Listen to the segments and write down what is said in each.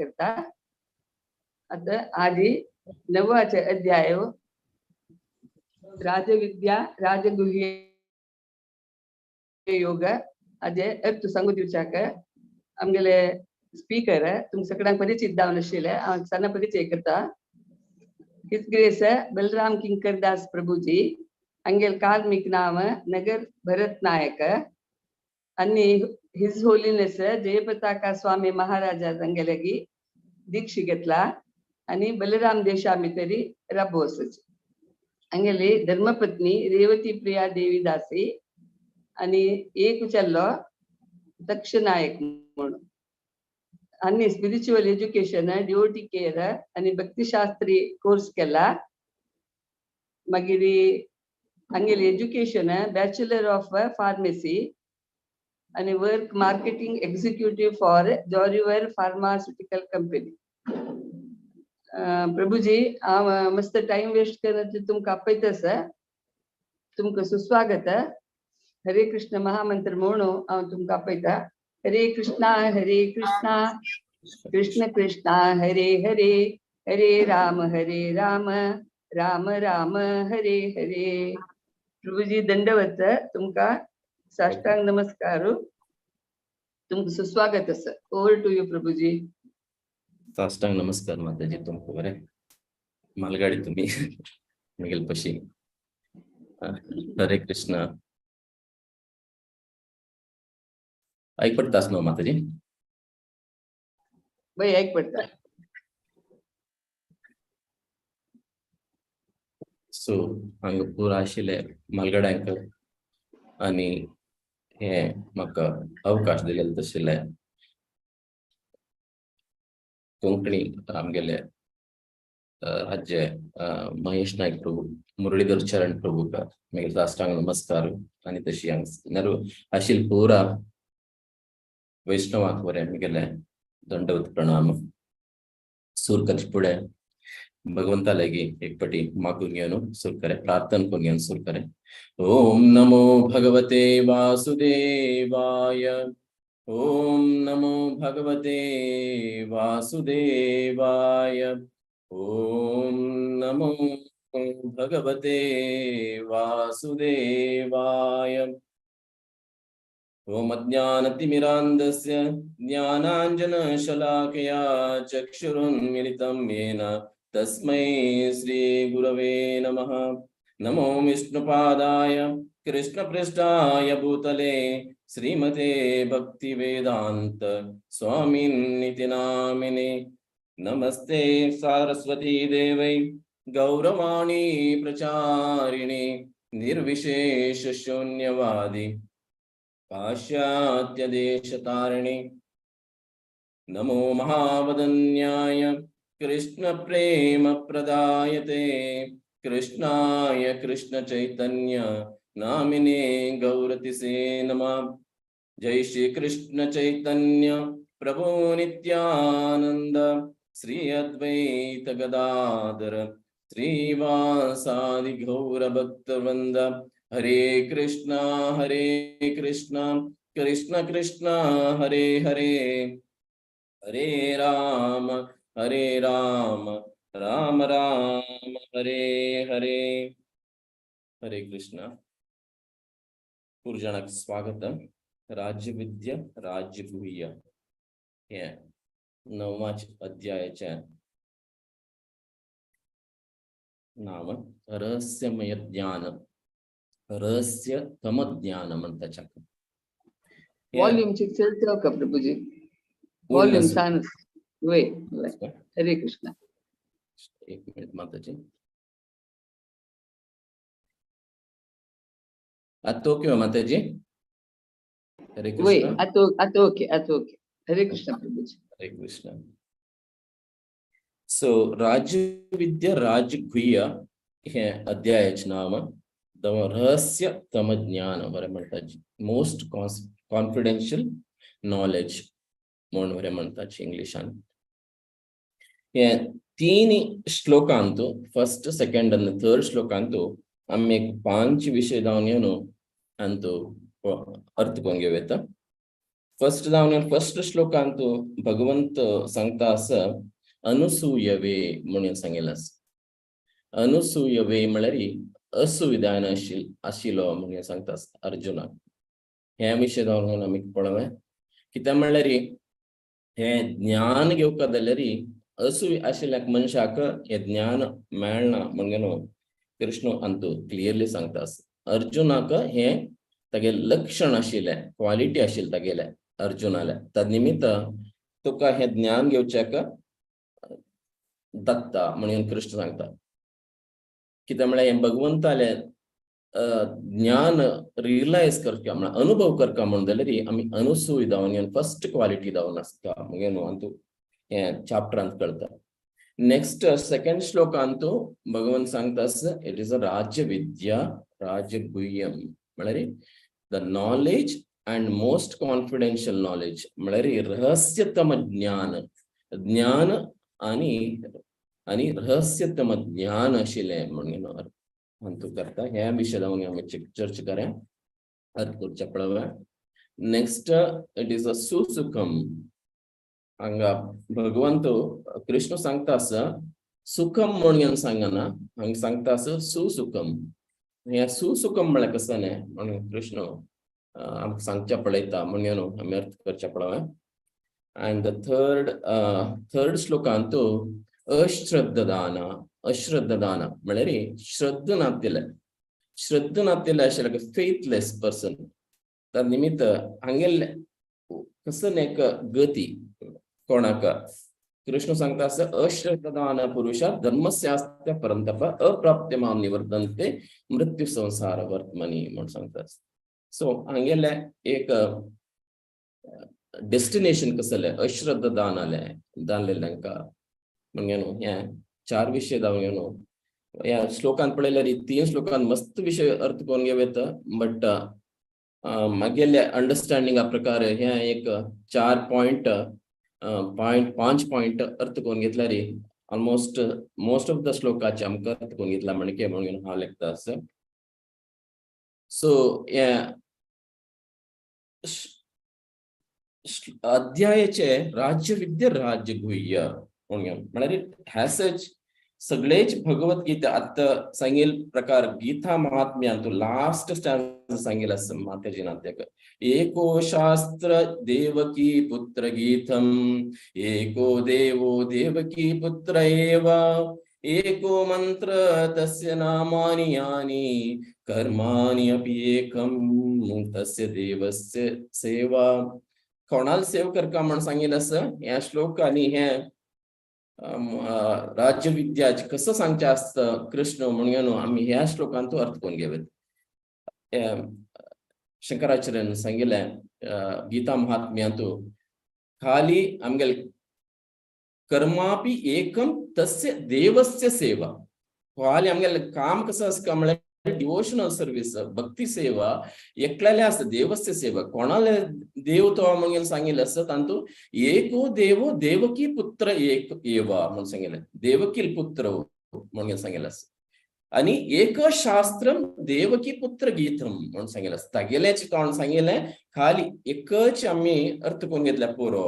करता. आता आजी नवाचे अध्याय राजविद्या राजगुह्य योग आजे अर्थ सांगू दिवच्याक आमगेले स्पीकर तुमकां सगळ्यांक परिचित जावन आशिल्ले हांव सण्ण परिचय करता. His grace Balram किंकर दास प्रभुजी अंगेल कार्मिक नाम नगर भरत नायक अन्नी his holiness Jayapataka स्वामी महाराजा अंगेलगी दीक्षೆ घेतला आणि बलराम देशामितरी राबोसच. अंगेली धर्मपत्नी रेवती प्रिया देवी दासी आणि एक चल्लो दक्ष नायक म्हणून. आणि स्पिरिच्युअल एज्युकेशन ड्युटी केअर आणि भक्तिशास्त्री कोर्स केला. मागीर हांगेली एज्युकेशन बॅचलर ऑफ फार्मसी आणि work marketing executive for जॉरिवर pharmaceutical company. Prabhuji हांव मस्त टाइम वेस्ट करना तुमकां आपयता आसा. तुमकां सुस्वागत. हरे कृष्ण महामंत्र म्हणून हांव तुमकां आपयता. हरे कृष्णा हरे कृष्णा कृष्ण कृष्णा हरे हरे हरे राम हरे राम राम राम हरे हरे. प्रभुजी दंडवत तुमकां साष्टांग नमस्कार. तुमकां सुस्वागत आसा. Over to you Prabhuji. साष्टांग नमस्कार माताजी. तुमकां बरें मालगाडी तुम्ही मिगेल पशी. हरे कृष्ण. ऐक पडतास न्हू माताजी? बय ऐक पडटा. सो हांगा पुरा आशिल्ले मालगाड्यांक आनी हे म्हाका अवकाश दिलेले तशिल्ले कोंकणी आमगेले राज्य महेश नायक प्रभू मुरळीधर चरण प्रभू का मागीर साष्टांग नमस्कार. आनी तशी हांगा आशिल्ले पुरा वैष्णवाक बरें मिगेले दंडवत प्रणाम. सूर करचे फुडें भगवंता लागी एक पटी मागून घेवन सुर करे प्रार्थना करून घेवन सुर करे. ओम नमो भगवते वासुदेवाय. ओम नमो भगवते वासुदेवाय. ओम नमो भगवते वासुदेवाय. ओम अज्ञानतिमिरान्धस्य ज्ञानाञ्जनशलाकया चक्षुरुन्मीलितं येन तस्मै श्रीगुरवे नमः. नमो विष्णुपादाय कृष्णपृष्ठाय भूतले श्रीमते भक्तिवेदान्त स्वामिनिति नामिने. नमस्ते सारस्वती देवै गौरवाणी प्रचारिणे निर्विशेष शून्यवादी पाश्चात्य देशतारिणे. नमो महावदन्याय कृष्ण प्रेम प्रदायते कृष्णाय कृष्ण चैतन्य नामिने गौरतिसे नमः. जय श्री कृष्ण चैतन्य प्रभु नित्यानंद श्री अद्वैत गदाधर श्रीवासादि गौर भक्तवृंद. हरे कृष्णा हरे कृष्णा कृष्ण कृष्ण हरे हरे हरे राम हरे राम राम राम हरे हरे. हरे कृष्ण. पुरजणाक स्वागत. राज्यविद्या राजगुह्य हे नवमाच अध्यायाचे नाव रहस्यमय ज्ञान रहस्य तम ज्ञान म्हणताच्या. वॉल्यूम चड का प्रभुजी? वॉल्यूम सान वे. हरे कृष्ण. एक मिनिट माताजी. आता ओके माताजी? हरे कृष्ण. आता ओके आता ओके. हरे कृष्ण प्रभुजी. हरे कृष्ण. सो राजविद्या राजगुह्य हे अध्यायाचे नाव रहस्य तम ज्ञान बरें म्हणटा. मोस्ट कॉन्फिडेन्शियल नॉलेज म्हूण बरें म्हणटा इंग्लिशान. हे तीन श्लोकांतु फर्स्ट सेकंड आनी थर्ड श्लोकांतु आमी एक पांच विशय जावन घेवन अंतु अर्थ करून घेवं येता. फर्स्ट जावन फर्स्ट श्लोकांत भगवंत सांगता आसा, अनुसूयवे म्हणून सांगिल्लें आसा. अनुसूयवे म्हळ्यार असुविधान आशिल्लो म्हणून सांगता अर्जुनाक. हे विशय जावन आमी पळोवया. कित्याक म्हणल्यार हे ज्ञान घेवपाक जाल्यार असूय आशिल्ल्या मनशाक हे ज्ञान मेळना म्हणून कृष्ण अंतू क्लियरली सांगता. अर्जुनाक हे तागे लक्षण आशिल्लें, क्वालिटी आशिल्ली तागेले अर्जुनाले. तद निमित्त तुका हे ज्ञान घेवच्याक दत्ता म्हणून कृष्ण सांगता. कित्याक म्हळ्यार हें भगवंताले ज्ञान रियलायज करता म्हळ्यार अनुभव करता म्हणून जाल्यार आमी अनुसूय जावन फर्स्ट क्वालिटी जावन आसता मगे न्हू अंतू हे चॅप्टरांत कळता. नेक्स्ट सेकंड श्लोकांतू भगवंत सांगता, it is a राज्य विद्या राजगुह्यम, म्हळ्यार the knowledge and most confidential knowledge, म्हळ्यार रहस्यतम ज्ञान. ज्ञान आणि आणि रहस्यतम ज्ञान आशिल्लें म्हणून अंतू करता. ह्या विशय जावन आमी चर्चा करें, अर्थ करच्या पळोवया. Next it is a सुसुखम. हांगा भगवंत कृष्ण सांगता आसा, सुखम म्हणून सांगना, हांगा सांगता आसा सुसुखम. हे सुसुखम म्हळ्यार कसं न्ही म्हणून कृष्ण आमकां सांगच्या पळयता म्हणून आमी अर्थ करच्या पळोवया. And the third third श्लोकांत अश्रद्धदान. अश्रद्धदान म्हळ्यार श्रद्धा नातिल्ले, श्रद्धा नातिल्ले आशिल्ले, फेथलेस पर्सन. तर निमित्त हांगेले कसं एक गती कोणाक कृष्ण सांगता आसा, अश्रद्धदान पुरुषा धर्मस्यास्त्य परंतप अप्राप्य माम निवर्तन्ते मृत्यु संसार वर्तमनी म्हणून सांगता. सो हांगेले एक डेस्टिनेशन कसलें अश्रद्धदान आलें दानलेल्यांका म्हणजे न्हू. हे चार विशय जावन न्हू ह्या श्लोकांत पळयल्यार तीन श्लोकांत मस्त विशय अर्थ करून घेवं येता, बट मागेले अंडरस्टँडिंगा प्रकार हे एक चार पॉयंट पॉयंट पांच पॉयंट अर्थ करून घेतल्यार ऑलमोस्ट मोस्ट ऑफ the श्लोकाचे आमकां अर्थ करून घेतला म्हणके म्हणून हांव लेखता आसा. सो हे अध्यायाचे राज्यविद्या राज्यगुह्य म्हणून म्हळ्यार हॅसच सगळेच भगवद्गीता आतां सांगील प्रकार गीता महात्म्यांतु लास्ट स्टँजा सांगील आसा माताजी नात्याक, एको शास्त्र देवकी पुत्र गीतम, एको देवो देवकी पुत्र एव, एको मंत्र तस्य नामानि यानि, कर्माणि अपि एकम तस्य देवस्य सेवा. कोणाला सेव करका म्हण सांगितलं आसा ह्या श्लोक. आणि हे राज्यविद्याचे कसं सांगचें आसता कृष्ण म्हणून न्हू आमी ह्या श्लोकांत अर्थ करून घेवत. शंकराचार्यान सांगिल्लें गीता महात्म्यांतु, खाली आमगेले कर्मापि एकम तस्य देवस्य सेवा. खाली आमगेले काम कसं आसता म्हळ्यार डिवोशनल सर्वीस, भक्ती सेवा एकल्याले आसता, देवस्य सेवा. कोणाले देव तो म्हणून सांगिल्लें आसा तांतू, एको देवो देवकी पुत्र एक एव म्हणून सांगिल्लें, देवकील पुत्र म्हणून सांगिल्लें आसा. आणि एक शास्त्रम देवकी पुत्र गीतम म्हणून सांगिल्लें आसा. तागेलेच कोण सांगिल्लें, खाली एकच आमी अर्थ करून घेतल्या पुरो,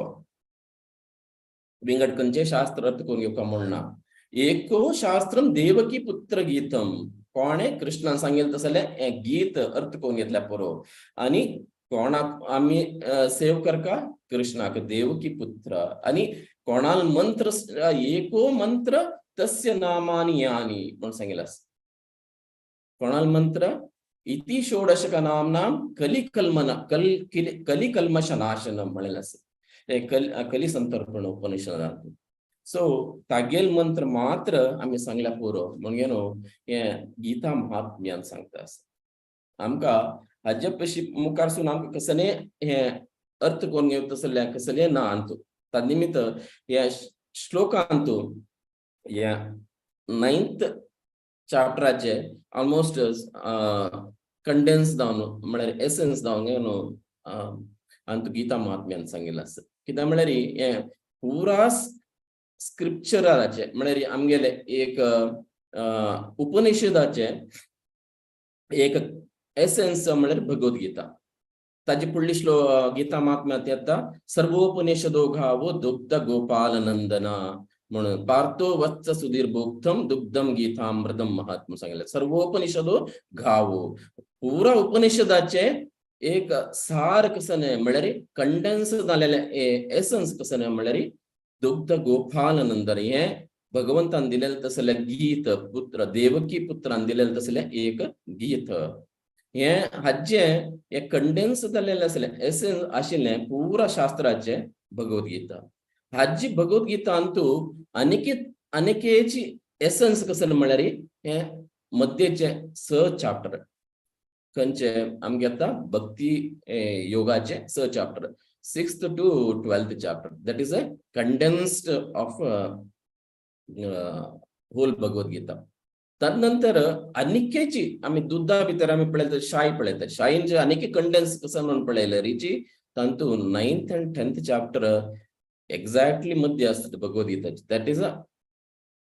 विंगड खंयचें शास्त्र अर्थ करून घेवपाक म्हणना. एको शास्त्रम देवकी पुत्र गीतम, कोणे कृष्णान सांगितलं तसलें हें गीत अर्थ करून घेतल्या पुरो. आणि कोणाक आमी सेव करका? कृष्णाक, देवकी पुत्र. आणि कोणाल मंत्र, एको मंत्र तस्य नामानि यानि म्हणून सांगितलं आसा. कोणाल मंत्र इति षोडशक नामनाम कलिकल्मन कल कलिकल्मषनाशनम म्हणलें आसा हे कल कली संतर्पण उपनिषदांत. सो तागेल मंत्र मात्र आमी सांगल्या पुरो म्हणजे न्हू हे गीता महात्म्यान सांगता आसा आमकां. हाजे पशी मुखारसून आमकां कसलें हे अर्थ करून घेवं तसलें कसलें ना अंतू. तद निमित्त ह्या श्लोकांतू ह्या नायन्थ चॅप्टराचे ऑलमोस्ट कंडेन्स जावन म्हळ्यार एसन्स जावन न्हू अंतू गीता महात्म्यान सांगिल्लें आसा. कित्याक म्हळ्यार हें पुरा स्क्रिप्चराचे म्हळ्यार आमगेले एक उपनिषदाचे एक एसन्स म्हळ्यार भगवद्गीता. ताजी फुडली श्लो गीता महात्म्यात येता सर्वोपनिषदो घावो दुग्ध गोपाल नंदना म्हणून पार्थो वत्स सुधीर भोक्तम दुग्धम गीतामृतम महात्म सांगितलं. सर्वोपनिषदो घावो पुरा उपनिषदाचे एक सार कसं न्हय म्हळ्यार कंडेन्स जालेले एसन्स कसं न्हय म्हळ्यार दुग्ध गोपाल नंदन हे भगवंतान दिलेलें तसलें गीत पुत्र देवकी पुत्रान दिलेलें तसलें एक गीत. हे हाजें हे कंडेन्स जालेलें आसलें एसन्स आशिल्लें पुरा शास्त्राचें भगवद्गीता. हाजी भगवद्गीता अंतू अनेके अनेकेची एसन्स कसं म्हळ्यार हे मध्येचे स चॅप्टर खंयचे आमगे आतां भक्ती योगाचे स chapter 6th to 12th chapter, that is a condensed of whole Bhagavad Gita. तदनंतर अनिकेची आमी दुधा भितर आमी पळयता शाई पळयता शाईंचे अनेक कंडेन्स कसं म्हणून पळयल्यार रिची तांतू 9th and 10th chapter exactly मध्य आसता भगवद्गीताची. That is a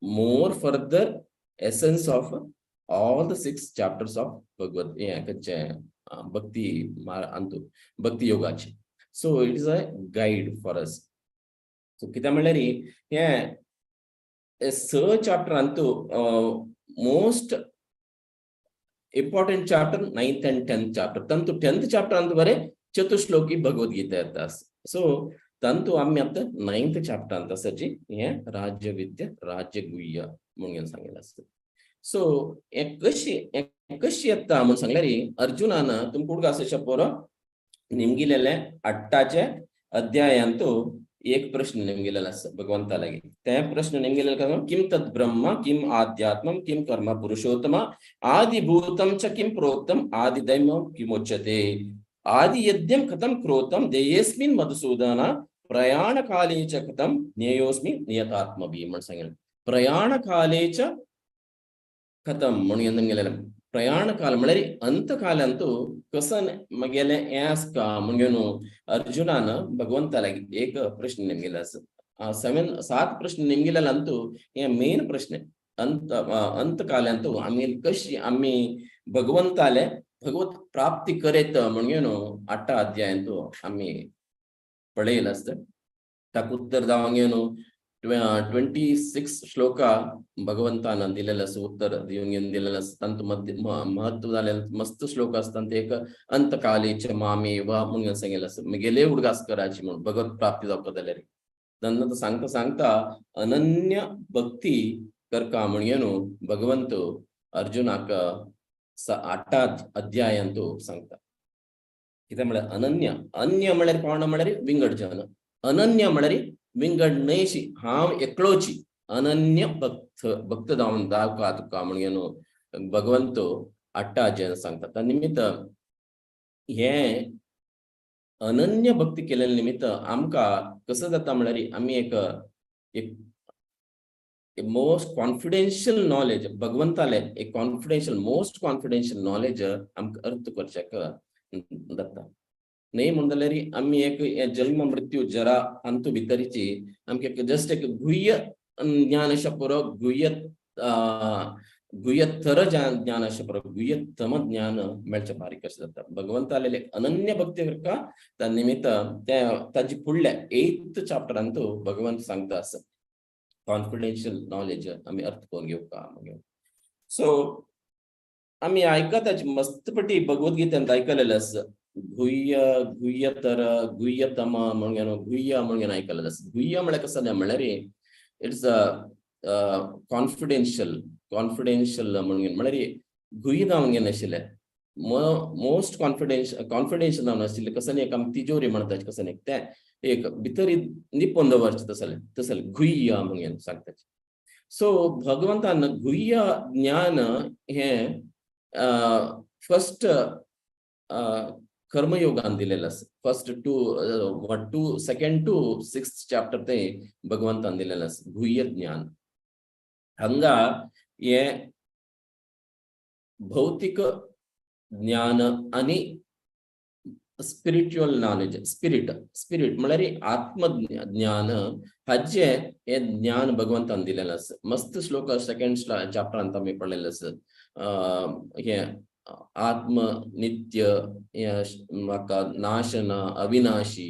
more further essence of all the 6 chapters of Bhagavad हें खंयचें भक्ती अंतू भक्ती योगाची. So it is a guide for us. So कित्याक म्हणल्यार हे स chapter Antu most important chapter 9th and 10th chapter. तांतू 10th chapter Antu बरें चतुश्लोकी भगवद्गीता येता. सो तांतू आमी आतां 9th chapter आसाची हे राज्यविद्या राज्यगुह्य म्हणून सांगिल्लें आसा. सो हे कशी येता म्हणून सांगल्यार अर्जुनान तुमकां उडगास आसा पोरो निमगिलेले अट्टाचे अध्यायांतू एक प्रश्न निमगिलेलो आसा भगवंता लागी. ते प्रश्न निमगिलेले काय किम तत् ब्रह्म किम आध्यात्मम किम कर्म पुरुषोत्तम आदिभूतम च किम प्रोक्तम आदिदैवम किमुच्यते आदियज्ञं कथं क्रोतम देयेस्मिन् मधुसूदन प्रयाणकाले च कथं ज्ञेयोस्मि नियतात्मभि म्हणून सांगितलं. प्रयाणकाले च कथं म्हणून निमगिलेलें प्रयाणकाल म्हळ्यार अंतकालांतू कसन मगेले हें आसका म्हणून अर्जुनान भगवंता लागी एक प्रश्न निमगिलो आसा. 7 प्रश्न निमगिलेले अंतू हे मेन प्रश्न अंतकालांतू आमी कशी आमी भगवंताले भगवत प्राप्ती करेत म्हणून 8 अध्यायांतू आमी पळयलें आसता. ताका उत्तर जावंक न्हू 26 श्लोका भगवंतान दिलेलं आसा उत्तर दिवन दिलेलं आसा. तांतू मध्य महत्व जालें मस्त श्लोक आसता ते एक अंतकालेच मामेव म्हणून सांगिल्लें आसा. म्हगेले उडगास कराची म्हणून भगवत प्राप्ती जावपा जाल्यार तेन्ना तो सांगता सांगता अनन्य भक्ती करका म्हणून भगवंत अर्जुनाक 8 अध्यायांतू सांगता. कितें म्हळ्यार अनन्य अन्य म्हळ्यार कोण म्हळ्यार विंगड जन अनन्य म्हळ्यार विंगड न्हयशी हांव एकलोची अनन्य भक्त भक्त जावन दावका तुका म्हणून भगवंत 8 अध्यायांत सांगता. त्या निमित्त हे अनन्य भक्ती केलेले निमित्त आमकां कसं जाता म्हळ्यार आमी एक एक मोस्ट कॉन्फिडेन्शियल नॉलेज भगवंताले एक कॉन्फिडेन्शियल मोस्ट कॉन्फिडेन्शियल नॉलेज आमकां अर्थ करच्याक जाता. न्हय म्हणून जाल्यार आमी एक जल्म मृत्यू जरा हांतू भितरची आमकां जस्ट एक गुह्य ज्ञान अशें पुरो गुह्य गुह्यतर ज्ञान अशें पुरो गुह्यतम ज्ञान मेळचें बारीक अशें जाता. भगवंताले अनन्य भक्ती करका त्या निमित्त ते ताजी फुडल्या 8th चॅप्टरांतू भगवंत सांगता आसा कॉन्फिडेन्शियल नॉलेज आमी अर्थ करून घेवका मागीर. सो आमी आयकताची मस्त पटी भगवद्गीतेंत आयकलेलें आसा. गुह्य गुह्यतर गुह्यतम म्हणून गुह्य म्हणून आयकलेलें आसा. गुह्य म्हळ्यार कसं जालें म्हळ्यार it's a confidential confidential म्हणून म्हळ्यार गुह्य जावन नाशिल्लें मोस्ट कॉन्फिडेन्शियल कॉन्फिडेन्शियल जावन आशिल्लें कसं एक आमी तिजोरी म्हणटा कसं एक तें एक भितर निपोवन दवरचें तसलें तसलें गुह्य म्हणून सांगता. सो भगवंतान गुह्य ज्ञान हें फर्स्ट कर्मयोगान दिलेलं आसा. First to 2nd to 6th chapter ते भगवंतान दिलेलं आसा गुह्य ज्ञान. हांगा हे भौतिक ज्ञान आनी स्पिरिच्युअल नॉलेज स्पिरिट स्पिरिट म्हळ्यार आत्मज्ञान हाजें हें ज्ञान भगवंतान दिलेलें आसा. मस्त श्लोक 2nd चॅप्टरांत आमी पळयलें आसा. हें आत्म नित्य, हाका नाश ना, अविनाशी,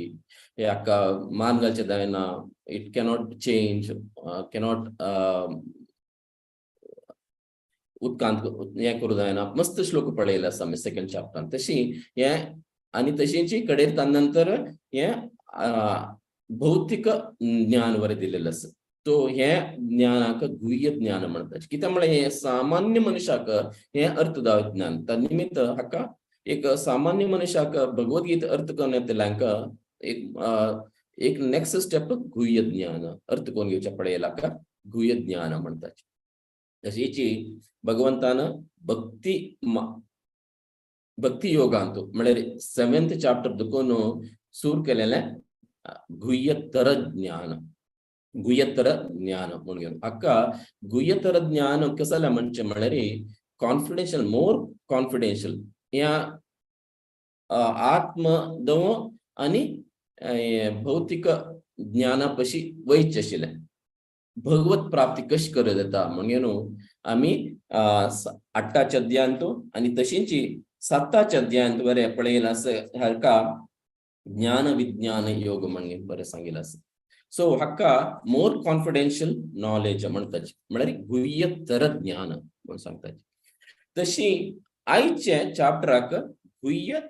हाका मान घालचें जायना, it cannot change, cannot उदकांत हें करूं जायना. मस्त श्लोक पळयले आसा आमी सेकंड चॅप्टरान. तशी हें आनी तशींची कडेर ताजे नंतर हें भौतिक ज्ञान बरें दिलेलें आसा. तो हे ज्ञानाक गुह्य ज्ञान म्हणतात. कित्याक म्हळ्यार हे सामान्य मनशाक हे अर्थदायक ज्ञान. त्या निमित्त हाका एक सामान्य मनशाक भगवद्गीता अर्थ करून येतल्यांक एक एक नेक्स्ट स्टेप गुह्य ज्ञान अर्थ करून घेवच्या पडयला हाका गुह्य ज्ञान म्हणतात. तशीची भगवंतान भक्ती भक्ती योगांत म्हळ्यार सेवेंथ चॅप्टर दुकून सूर केलेलें गुह्यतर ज्ञान, गुह्यतर ज्ञान म्हणून. हाका गुह्यतर ज्ञान कसलें म्हणचें म्हळ्यार कॉन्फिडेन्शियल, मोर कॉन्फिडेन्शियल. ह्या आत्मदव आनी भौतिक ज्ञाना पशी वयचें आशिल्लें. भगवत प्राप्ती कशी करूं येता म्हणून न्हू आमी आठच्या अध्यायांत आनी तशींची साताच्या अध्यायांत बरें पळयलां आसा. हाका ज्ञान विज्ञान योग म्हणून बरें सांगिल्लें आसा. सो हाका मोर कॉन्फिडेन्शियल नॉलेज म्हणटात, म्हळ्यार गुह्यतर ज्ञान म्हणून सांगतात. तशी आयच्या चॅप्टराक गुह्यतम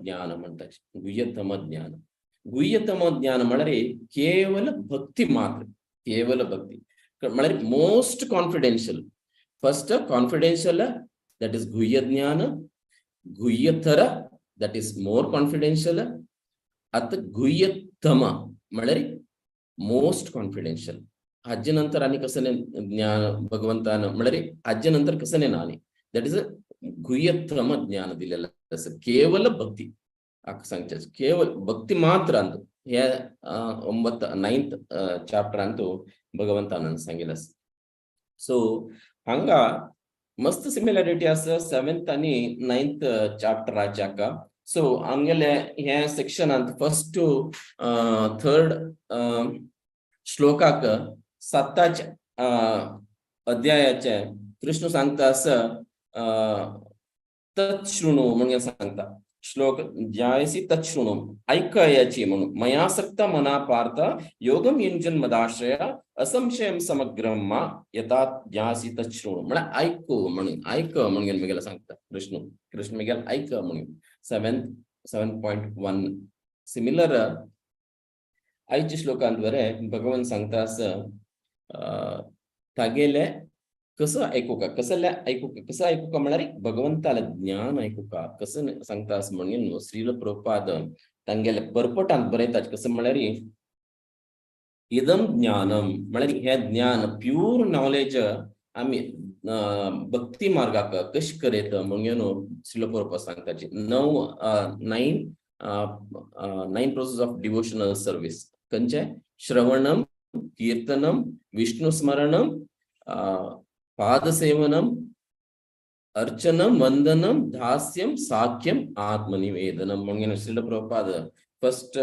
ज्ञान म्हणटात. गुह्यतम ज्ञान, गुह्यतम ज्ञान म्हळ्यार केवल भक्ती मात्र, केवल भक्ती म्हळ्यार most confidential. First confidential, that is गुह्य ज्ञान, गुह्यतर, that is more confidential. आतां गुह्यतम म्हळ्यार मोस्ट कॉन्फिडेन्शियल. हाजे नंतर आनी कसलें ज्ञान भगवंतान, म्हळ्यार हाजे नंतर कसलें ना आनी that is a गुह्यतम ज्ञान दिलेलें आसा. केवल भक्ती हाका सांगचें, केवल भक्ती मात्र अंत हे ಒಂಬತ್ತು ನೈನ್ತ್ ಚಾಪ್ಟರ್ ಅಂತೂ भगवंतान सांगिल्लें आसा. सो हांगा मस्त सिमिलरिटी आसा सेवेंथ आनी नायन्थ चॅप्टराचे हाका. सो आमगेले हे सेक्शनांत फर्स्ट थर्ड श्लोकाक साताच्या अध्यायाचे कृष्ण सांगता आसा, तत् शृणु म्हणून सांगता. श्लोक ज्यायसी तत् शृणु, ऐकयाची म्हणून. मयासक्त मना पार्थ योगम युञ्जन् मदाश्रय असंशयं समग्रं मां यथा ज्ञासी तत् शृणु. म्हळ्यार ऐकू म्हणून, ऐक म्हणून मेगेले सांगता कृष्ण. कृष्ण मेगेल ऐक म्हणून 7.1. सिमिलर आयच्या श्लोकांत बरें भगवान सांगता आसा, तागेले कसं ऐकूका, कसले ऐकूका, कसं ऐकूका म्हळ्यार भगवंताले ज्ञान ऐकूका कसं सांगता असं म्हणून न्हू श्रील प्रभुपाद तांगेले परपटांत बरयतात. कसं म्हळ्यार इदम ज्ञानम म्हळ्यार हे ज्ञान, प्यूर नॉलेज आमी भक्ती मार्गाक कशें करयत म्हणून न्हू श्रील प्रभुपाद सांगता. नव nine nine process of devotional service खंयचे? श्रवणम, कीर्तनम, विष्णु स्मरणम, पादसेवनम, अर्चनम, वंदनम, दास्यम, साख्यम, आत्मनिवेदनम म्हणून Srila Prabhupada first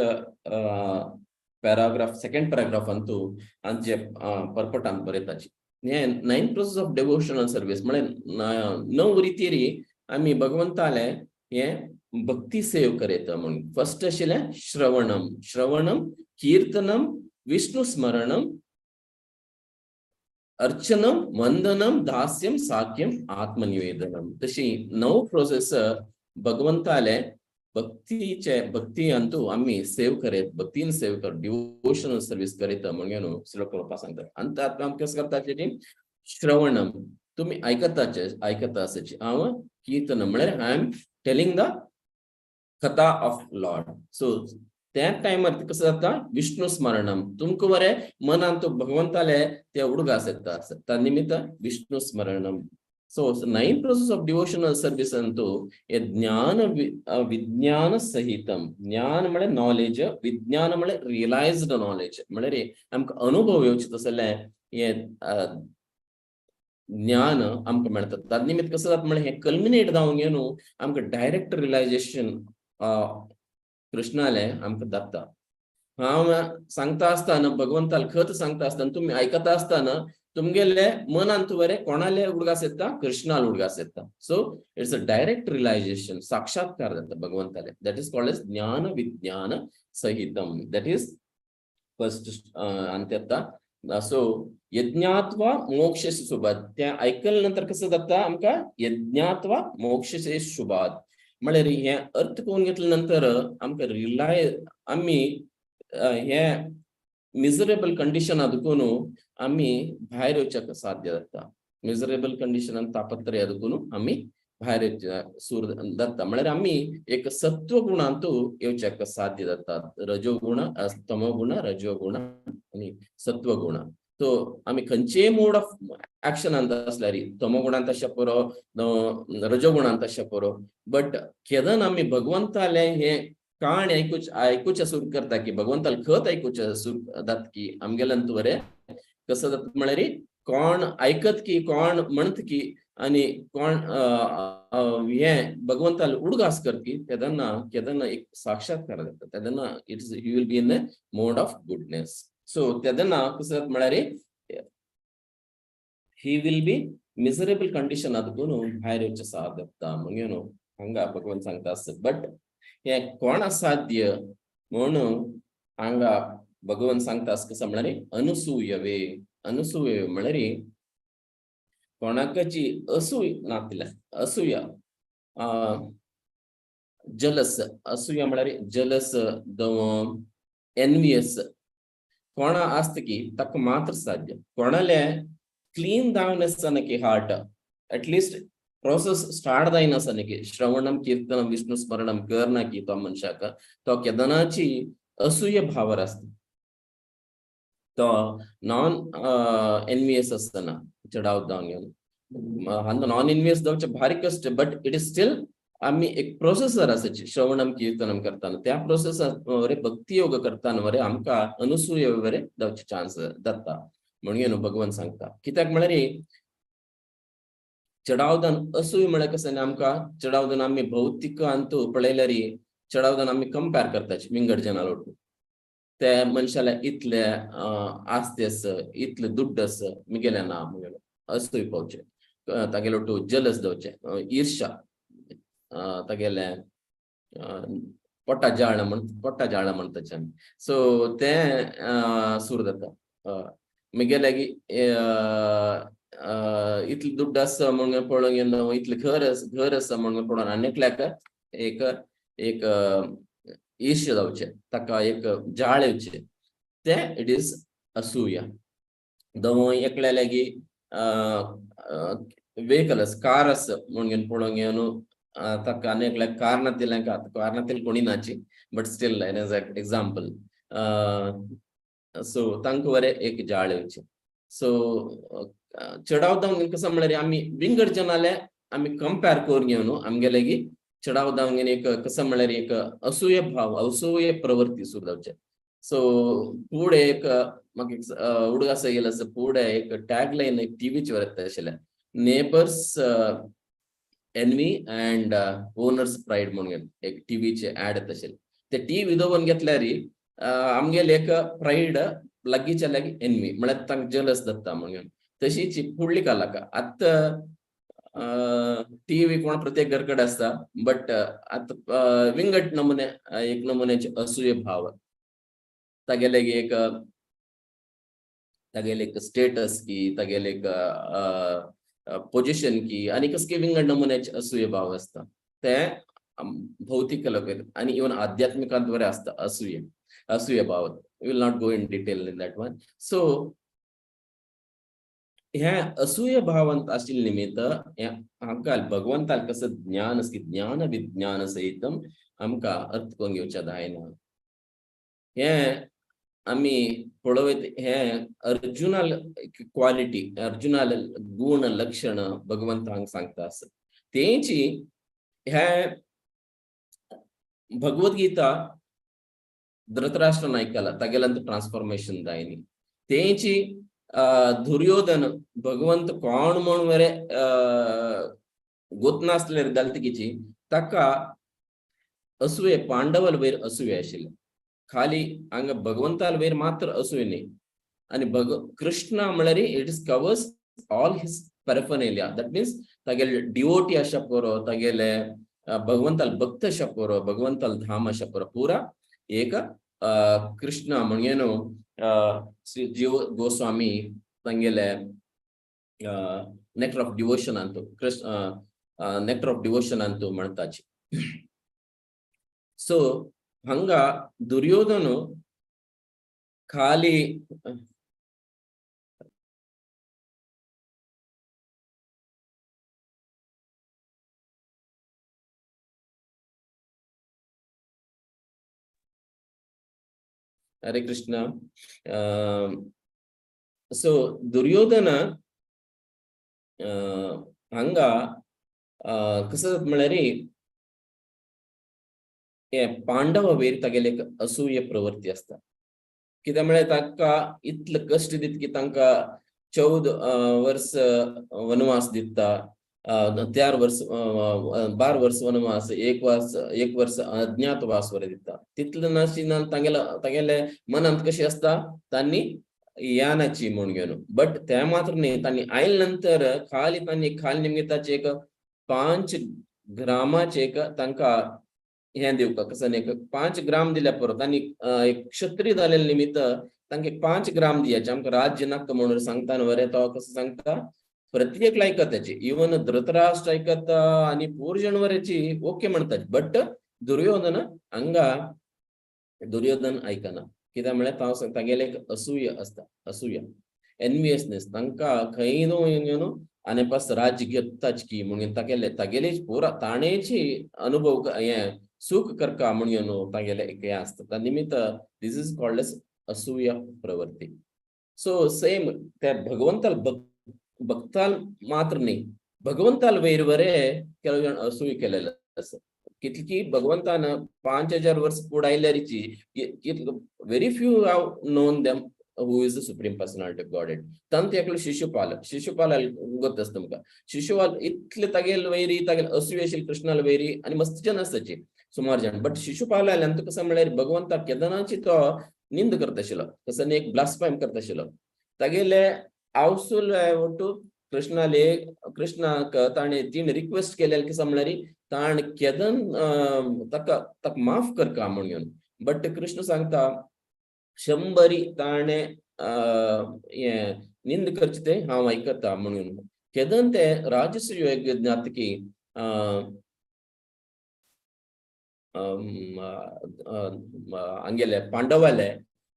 paragraph, second paragraph अंतू आमचे परपटांत बरयताची. हे nine process of devotional service म्हळ्यार नव रितीरी आमी भगवंताले हे भक्ती सेव करयता म्हणून. फर्स्ट आशिल्लें श्रवणम, श्रवणम, कीर्तनम, विष्णु स्मरणम, अर्चनम, वंदनम, दास्यम, साख्यम, आत्मनिवेदनम. तशी नव प्रोसेस भगवंताले भक्तीचे, भक्ती अंतू आमी सेव करयत, भक्तीन सेव कर, डिवोशनल सर्वीस करीत म्हणून श्रील प्रभुपाद सांगतात. आनी तातूंत आमी कसं करता? श्रवणम, तुम्ही ऐकताचे, ऐकता आसाची. हांव कीर्तन म्हळ्यार I am telling the katha of Lord. So त्या टायमार कसं जाता? विष्णु स्मरणम, तुमकां बरें मनान तो भगवंताले ते उडगास येता, त्या निमित्त Vishnu स्मरणम. So nine process of devotional service Antu हे ज्ञान विज्ञान सहितम. ज्ञान म्हळ्यार नॉलेज, विज्ञान म्हळ्यार रियलायज्ड नॉलेज, म्हळ्यार आमकां अनुभव येवचे तसलें हे ज्ञान आमकां मेळटा. त्या निमित्त कसं जाता म्हळ्यार हे कल्मिनेट जावन न्हू आमकां डायरेक्ट रियलायजेशन कृष्णाले आमकां जाता. हांव सांगता आसतना, भगवंताल खत सांगता आसतना, तुमी आयकता आसतना. तुमगेले मनांत बरे कोणाले उडगास येता, कृष्णाल उडगास येता. So it's a direct realization, साक्षात्कार जाता भगवंताले. That is called as ज्ञान विज्ञान सहितम. That is first अंत येता. सो यज्ञात्वा मोक्षसे शुभात, ते आयकल्या नंतर कसं जाता आमकां, यज्ञात्वा मोक्षसे शुभात म्हळ्यार हे अर्थ करून घेतल्या नंतर आमकां रिलाय आमी हे मिजरेबल कंडिशना दुखून आमी भायर येवच्याक साध्य जाता. मिजरेबल कंडिशनान तापत्रय दुखून आमी भायर येवच्या सूर जाता. म्हळ्यार आमी एक सत्व गुणांतू येवच्याक साध्य जाता. रजोगुण, तमोगुण, रजोगुण आनी सत्वगुण. तो आमी खंयचेय मोड ऑफ एक्शनांत आसल्यार, तमोगुणांत आसच्या पुरो, रजोगुणांत आसच्या पुरो, बट केदन आमी भगवंताले हे काणी आयकुचे सुरू करता की भगवंताले खत आयकुचे सुरू जाता की आमगेल्यान बरें कसं जाता म्हळ्यार कोण आयकत की, कोण म्हणत की आनी कोण हे भगवंताले उडगास करत की तेदना केदना एक साक्षात्कार जाता. तेदना it is you will be in a mode of goodness. So तेदना कसं जाता म्हळ्यार he will be miserable condition आदकून भायर येवचें साध्य जाता. मागीर न्हू हांगा भगवंत सांगता आसत, बट हे कोण असाध्य म्हणून हांगा भगवंत सांगता कसं म्हळ्यार अनुसूयवे. अनुसूयवे म्हळ्यार कोणाकची असूय नातल्या, असूया, जलस. असूया म्हळ्यार जलस, एनवियस कोणा आसता की ताका मात्र साध्य. कोणाले क्लीन जावन आसतना की हार्ट एटलिस्ट प्रोसेस स्टार्ट जायनासतना की श्रवणम कीर्तनम विष्णु स्मरणम करना की तो मनशाक तो केदनाची असूय भावर आसता. तो नॉन एनवियस आसतना चडावत जावन घेवन हांगा नॉन एनवियस जावचे भारी कश्ट, बट it is still आमी एक प्रोसेसर आसाची. श्रवणम कीर्तनम करताना त्या प्रोसेसर वरे भक्ती योग करताना वरे आमकां अनुसूय वरे जावचे चान्स जाता. म्हणून न्हू भगवंत सांगता कित्याक म्हळ्यार चडावदान असूय म्हळ्यार कसं आमकां चडावदान आमी भौतीक अंतू पळयल्यार चडावदान आमी कंपेर करताची विंगड जनां लोटून. ते मनशाले इतले आस्ते आस, इतले दुड्ड आस, मिगेले ना मुगेलो असूय पावचे, तागेलो टू जलस जावचे, ईर्षा, तागेले पोटा जाळ म्हण, पोटा जाळ म्हणटाचे आमी. सो तें सुरू जाता. मिगेले इतले दुड्ड आसा म्हणून पळोवंक गेलो, इतलें घर आसा, घर आसा म्हणून पळोवन आनी एकल्याक एक एक ईर्ष्या जावचें, ताका एक जाळ येवचें, तें it is असूया. दवय एकल्या लागीं वेहिकल आसा, कार आसा म्हणून पळोवंक घेवन ताका आनी एकल्याक कार नातिल्लें, कार नातिल्लें कोणी नाची, but still as example. So तांकां बरें एक जाळ येवचें. सो चडावत जावन कसं म्हळ्यार आमी विंगड जनाले आमी कंपेर करून घेवन आमगेले की चडावत जावन एक कसं म्हळ्यार एक असूय भाव, असूय प्रवृत्ती सुरू जावचे. सो फुडें एक म्हाका उडगास येयलो आसा, फुडें एक टॅग लायन एक टिवीचेर येता आशिल्लें, neighbours envy and owners pride म्हणून एक टिवीचे ऍड येता आशिल्लें. ते टिवी दवरून घेतल्यार आमगेले एक प्रायड लागींच्या लागीं एनवी म्हळ्यार तांकां जलस जाता म्हणून. तशीच फुडली कलाका आतां टिवी कोण प्रत्येक घर कडेन आसता, बट आतां विंगड नमुने एक नमुन्याचे असूय भाव, तागेले एक तागेले एक स्टेटस की, तागेले एक पोजिशन की आनी कसले विंगड नमुन्याचे असूय भाव आसता. ते भौतीक लोक आनी इवन आध्यात्मिकांत बरें आसता असूय, असूय भाव. Will not go in detail in that one. So ह्या असूय भावांत आशिल्ले निमित्त हांकां भगवंताक कसं ज्ञान की ज्ञान विज्ञान सहितम आमकां अर्थ करून घेवच्या जायना. हे आमी पळोवयत हे अर्जुनाल क्वालिटी, अर्जुनाल गुण लक्षण भगवंत हांगा सांगता आसा. तेंची हे भगवद्गीता धृतराष्ट्र नायकाला तागेल्यान ट्रान्सफॉर्मेशन जायनी. तेंची दुर्योधन भगवंत कोण म्हण वरे गोतनासले दलतकीची ताका असूये पांडवल वयर असूये आशिल्ले. खाली हांगा भगवंताल वयर मात्र असूय न्ही, आनी कृष्णा म्हळ्यार it is covers all his paraphernalia. That means तागेले डिवोटी आशा पुरो, तागेले भगवंताल भक्त आशा पुरो, भगवंताल धाम आशा पुरो, पुरा एक कृष्ण म्हणगे न्हू श्री जीव गोस्वामी तांगेले नेक्टर ऑफ डिवोशन अंतु, कृष्ण नेक्टर ऑफ डिवोशन अंतु म्हणताची. सो हांगा दुर्योधन खाली हरे कृष्ण. सो दुर्योधन हांगा कसं जाता म्हळ्यार हे पांडव वयर तागेले एक असूय प्रवृत्ती आसता. कित्याक म्हळ्यार तांकां इतले कश्ट दित की तांकां 14 वर्स वनवास दिता, 4 वर्स 12 वर्स वनवास, 1 वर्स अज्ञातवास वर दिता. तितले नाशिना तागेले मनांत कशी आसता तांणी यानाची म्हूण घेवन, बट ते मात्र न्ही, तांणी आयले नंतर खाली तांणी खाली निमगिताचे एक 5 ग्रामाचे एक तांकां हें दिवका कसं एक 5 ग्राम दिल्या पुरो. तांणी एक क्षत्रिय जालेले निमित्त तांकां 5 ग्राम दियाचे, आमकां राज्य नाका म्हणून सांगता न्हू बरें. तो कसं सांगता प्रत्येक आयकता त्याची, इवन धृतराष्ट्र आयकता आनी पूर्जन वरेची ओके म्हणतात, बट दुर्योधन हांगा दुर्योधन आयकना. कित्याक म्हळ्यार तो तागेले एक असूय आसता, असूया एनवियसनेस, तांकां खंय न्हू न्हू आनी पास राज्य घेताच की म्हणून तागेले तागेले पुरा ताणेची अनुभव हें सुख करका म्हणून न्हू तागेले एक हें आसता. त्या निमित्त this is called as असूया प्रवृत्ती. सो सेम त्या भगवंताल भक्ताल मात्र न्ही, भगवंताल वयर बरे ಕೆಲವು जण असूय केलेले आसा. कितकी भगवंतान 5000 वर्स पुढायल्यारीची very few have known them who is the supreme personality of Godhead. तांत एकलो शिशुपाल, शिशुपाल गोत आसता तुमकां. शिशुपाल इतले तागेल वैरी, तागेल असूय आशिल्ले कृष्णाल वैरी आनी मस्त जन आसताची सुमार जण, बट शिशुपाल आयल्यान तुका कसं म्हळ्यार भगवंताक केदनाची तो निंद करता आशिल्लो, कसं एक ब्लास्फेम करता आशिल्लो. तागेले आवसूल ಒಟ್ಟು कृष्णाले कृष्णाक ताणें तिणें रिक्वेस्ट केलें कसं म्हळ्यार ताण केदन ताका ताका माफ करका म्हणून, बट कृष्ण सांगता 100 ताणें हें निंद करचें तें हांव आयकता म्हणून. केदन तें राजसूय यज्ञात की हांगेले पांडवाले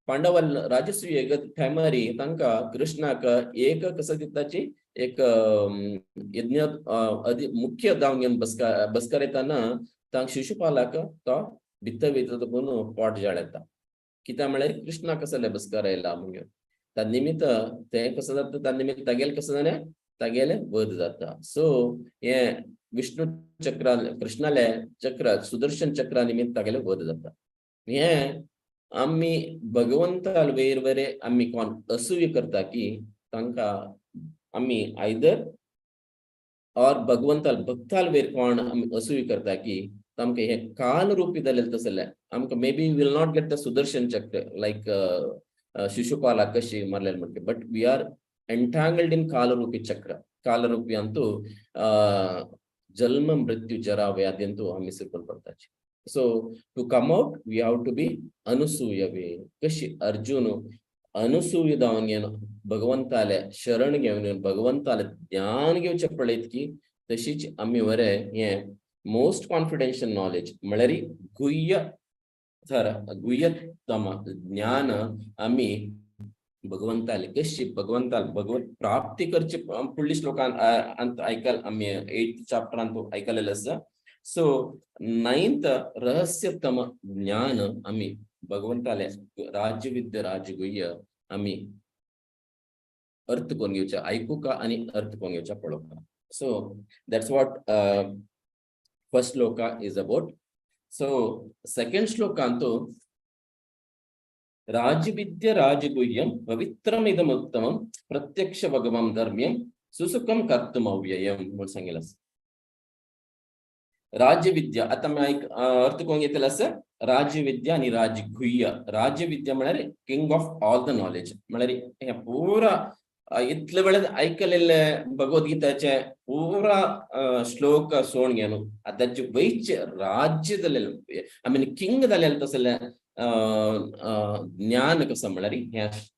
पांडवाल राजसूय यज्ञ टायमारी तांकां कृष्णाक एक कसं दिताची एक यज्ञ मुख्य जावन घेवन बसकार येताना तांकां शिशुपालाक तो भितर वयता पूण पोट जाळ येता. कित्याक म्हळ्यार कृष्णा कसले बसकार आयला म्हणून. त्या निमित्त तें कसं जाता, त्या निमित्त तागेलें कसं जालें तागेलें वध जाता. सो हें विष्णु चक्रा कृष्णाले चक्र सुदर्शन चक्रा निमित्त तागेलें वध जाता. हें आमी भगवंताल वयर बरे आमी कोण असूय करता की तांकां आमी आयदर और भगवंताल भक्ताल वयर कोण आमी असूय करता की तांकां हें काल रुपी जालें तसलें आमकां may be will not get the Sudarshan chakra like शिशुपाला कशी मारलें म्हणटा, but we are entangled in कालरूपी चक्र. कालरूपी अंतू जन्म मृत्यु जरा व्याधी अंतू आमी सिरकून पडताची. So to come out we have to be अनुसूयवे. कशी अर्जुन अनुसूय जावन घेवन भगवंताले शरण घेवन येवन भगवंताले ज्ञान घेवचें पळयत की तशीच आमी बरें हें मोस्ट कॉन्फिडेन्शियल नॉलेज म्हळ्यार गुह्य थर गुह्यतम ज्ञान आमी भगवंताले कशी भगवंताल भगवत प्राप्ती करचे फुडल्या श्लोकान आयकल आमी 8th चॅप्टरान आयकलेलें आसा. सो 9th रहस्यतम ज्ञान आमी भगवंताले राज्यविद्या राजगुह्य आमी अर्थ करून घेवचे, आयकुका आनी अर्थ करून घेवचे पळोवका. So that's what first shloka is about. So second श्लोकांतु राजविद्या राजगुह्यं पवित्रमिदमुत्तमं प्रत्यक्ष भगवं धर्म्यं सुसुखं कर्तुम अव्ययं म्हणून सांगितलं. राज्यविद्या आतां आमी अर्थ करूंक घेतलेलो आसा राज्यविद्या आनी राजगुह्य. राज्यविद्या म्हळ्यार king of all the knowledge, म्हळ्यार हें पुरा इतले वेळ आयकलेले भगवद्गीताचे पुरा श्लोक सोण घेवन आतांचे वयचे राज्य जालेले, I mean king जालेले तसले ज्ञान कसं म्हळ्यार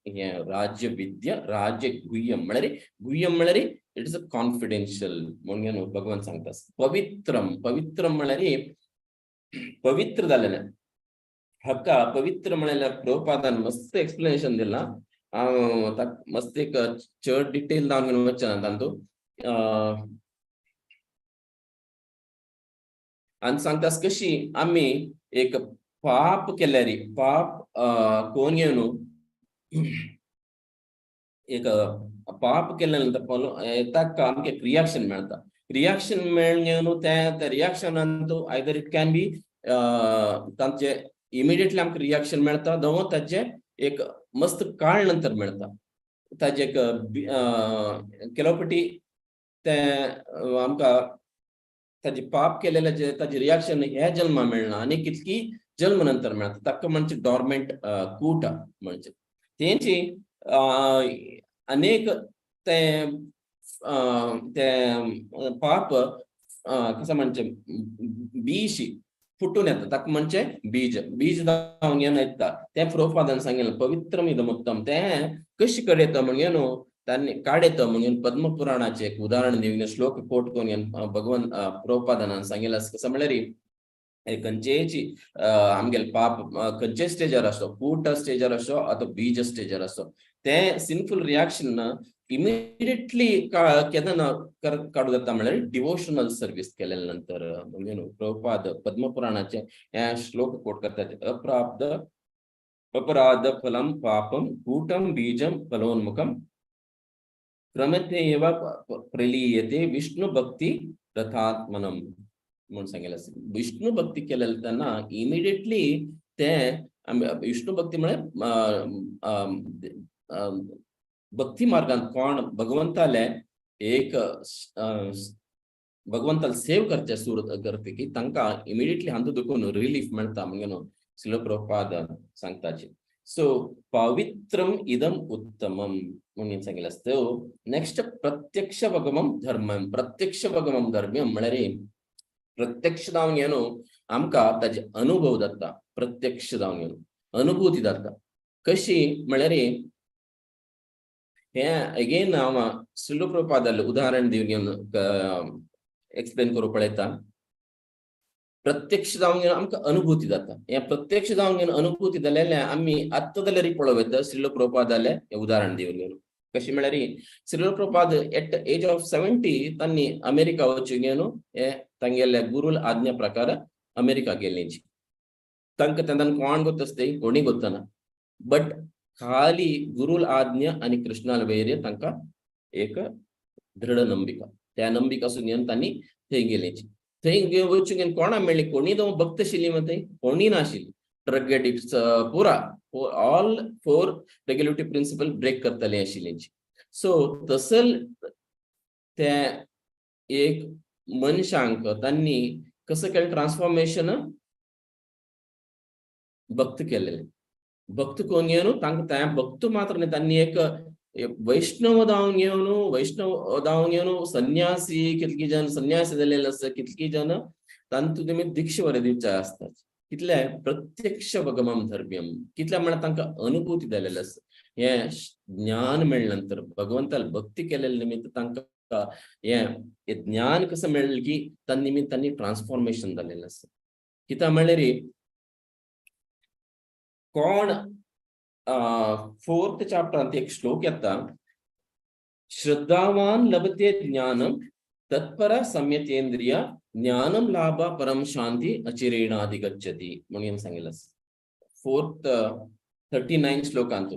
हें राज्यविद्या. राज्यगुह्य म्हळ्यार, गुह्य म्हळ्यार it is a confidential म्हणून भगवान सांगता. पवित्रम, पवित्रम म्हळ्यार पवित्र जालेलें. हक्का पवित्र म्हळ्यार प्रभुपादान मस्त एक्सप्लेनेशन दिलां. हांव मस्त एक चड डिटेल जावन घेवन वचना तातूंत. आनी सांगता कशी आमी एक पाप केल्यार, पाप कोण घेवन एक पाप केल्या नंतर ताका आमकां एक रियाक्शन मेळटा. रियाक्शन मेळून घेवन त्या रियाक्शनान आयदर it can be तांचे इमिडिएटली आमकां रियाक्शन मेळटा, जावं ताचे एक मस्त काळ नंतर मेळटा. ताजे एक ಕೆಲವು पटी ते आमकां ताजे पाप केलेले जे ताजे रियाक्शन ह्या जल्मा मेळना आनी कितकी जल्म नंतर मेळटा. ताका म्हणजे डॉर्मेंट कूट म्हणजे तेंची अनेक ते ते पाप कसं म्हणजे बीज फुटून येता, ताका म्हणजे बीज बीज जावन घेवन येता. तें प्रभुपादान सांगिल्लें पवित्रम इदमुत्तम. तें कशें कडेन येता म्हणजे न्हू तांणी काडयता म्हणून पद्मपुराणाचें एक उदाहरण दिवन श्लोक कोट करून भगवान प्रभुपादान सांगिल्लें आसा. कसं म्हळ्यार खंयचेय आमगेले पाप खंयचे स्टेजार आसो, कूट स्टेजार आसो अथवा बीज स्टेजार आसो, तें सिनफुल रियाक्शन इमिडिएटली केन्ना काडू जाता म्हळ्यार डिवोशनल सर्वीस केल्या नंतर. म्हणजे न्हू प्रभुपाद पद्मपुराणाचे हे श्लोक कोट करतात, अप्राप्त अपराध फलम पापम कूटम बीजम फलोन्मुखम क्रमते एव प्रलीयते विष्णु भक्ती रथात्मनम म्हणून सांगितलं आसा. विष्णु भक्ती केलेले तेन्ना इमिडिएटली ते विष्णु भक्ती म्हळ्यार भक्ती मार्गान कोण भगवंताले एक भगवंताले सेव करचे सुर करते की तांकां इमिडिएटली हांतू दुखून रिलीफ मेळटा म्हणजे न्हू श्रील प्रभुपाद सांगताचे. सो पवित्रम इदम उत्तमम म्हणून सांगितलं आसता. नेक्स्ट प्रत्यक्ष भगवम धर्मम. प्रत्यक्ष भगवम धर्म म्हळ्यार प्रत्यक्ष जावन घेवन आमकां ताजे अनुभव जाता. प्रत्यक्ष जावन घेवन अनुभूती जाता. कशी म्हळ्यार हे अगेन हांव श्रील प्रभुपादाले उदाहरण दिवन घेवन एक्सप्लेन करूंक पळयता. प्रत्यक्ष जावन घेवन आमकां अनुभूती जाता. हे प्रत्यक्ष जावन घेवन अनुभूती जालेले आमी आत्तां जाल्यार पळोवं येता श्रील प्रभुपादाले हें उदाहरण दिवन घेवन. कशी म्हळ्यार Srila Prabhupada at age of 70 तांणी अमेरिका वचून घेवन हे तांगेल्या गुरुल आज्ञा प्रकार अमेरिका गेल्ली. तांकां तेन्ना कोण गोत आसता कोणी गोतना, बट खाली गुरुल आज्ञा आनी कृष्णाल वैर्य तांकां एक दृढ नंबिका, त्या नंबिका सून घेवन तांणी थंय गेली. थंय वचून घेवन कोणा मेळ्ळी, कोणी तो भक्त आशिल्ली मग थंय कोणी नाशिल्ली. ड्रग एडिक्ट्स पुरा ऑल 4 रेग्युलेटरी प्रिन्सिपल ब्रेक करताली आशिल्ली. सो तसल ते एक मनशांक तांणी कसं केलें ट्रान्सफॉर्मेशन भक्त केलेले. भक्त कोण घेवन तांकां त्या भक्त मात्र न्ही, तांणी एक वैष्णव जावन घेवन, वैष्णव जावन घेवन संन्यासी कितकी जण संन्यासी जालेले आसता, कितकी जण तांतूं तुमी दीक्षा बरें दिवचे आसतात. कितले प्रत्यक्ष भगवम धर्म्यम कितले म्हळ्यार तांकां अनुभूती जालेले आसा. हें ज्ञान मेळ्ळे नंतर भगवंताल भक्ती केलेले निमित्त तांकां हें ज्ञान कसं मेळ्ळें की त्या निमित्त तांणी ट्रान्सफॉर्मेशन जालेलें आसा. कित्याक म्हळ्यार कोण 4th चॅप्टरांत एक श्लोक येता, श्रद्धावान लभते ज्ञानम तत्पर संयतेंद्रिय ज्ञानम लाभ परम शांती अचिरेणाधिगच्छति म्हणून सांगितलं. 4th 39 श्लोकांत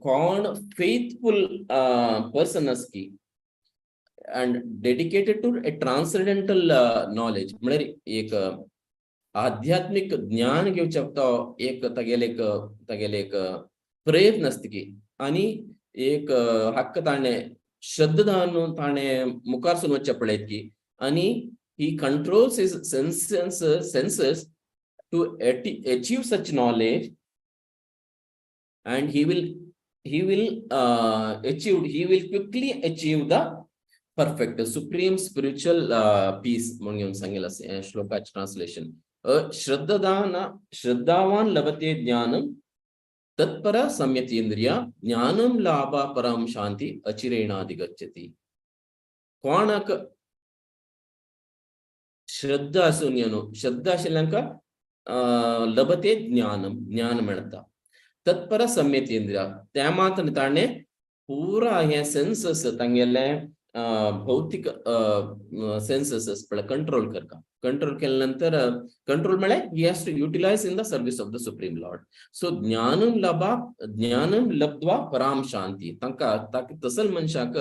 कोण फेथफुल पर्सन आसकी and dedicated to a transcendental knowledge म्हळ्यार एक आध्यात्मिक ज्ञान घेवचें तो एक तागेले एक तागेले एक प्रयत्न आसता की आनी एक हक्क ताणें श्रद्धा ताणें मुखार सून वचचें पळयत की आनी He controls his senses to achieve such knowledge, and he will quickly achieve the perfect supreme spiritual peace म्हणून सांगेल असे श्लोकाचे ट्रान्सलेशन. श्रद्धादान श्रद्धावान लभते ज्ञानम तत्पर संयतेंद्रिय ज्ञानम लाभ परम शांती अचिरेणाधिगच्छति. कोणाक श्रद्धा आसून न्हू, श्रद्धा आशिल्ल्यांका लभते ज्ञानम, ज्ञान मेळता. तत्पर संयतेंद्रिय, त्या मात्र ताणें पुरा हे सेन्सस तांगेले भौतिक सेन्सस पळय कंट्रोल करता. कंट्रोल केल्या नंतर, कंट्रोल म्हळ्यार he has to utilize in the service of the supreme lord. So ज्ञानम लभा ज्ञानम लब्ध्वा पराम शांती, तांकां ताका तसल मनशाक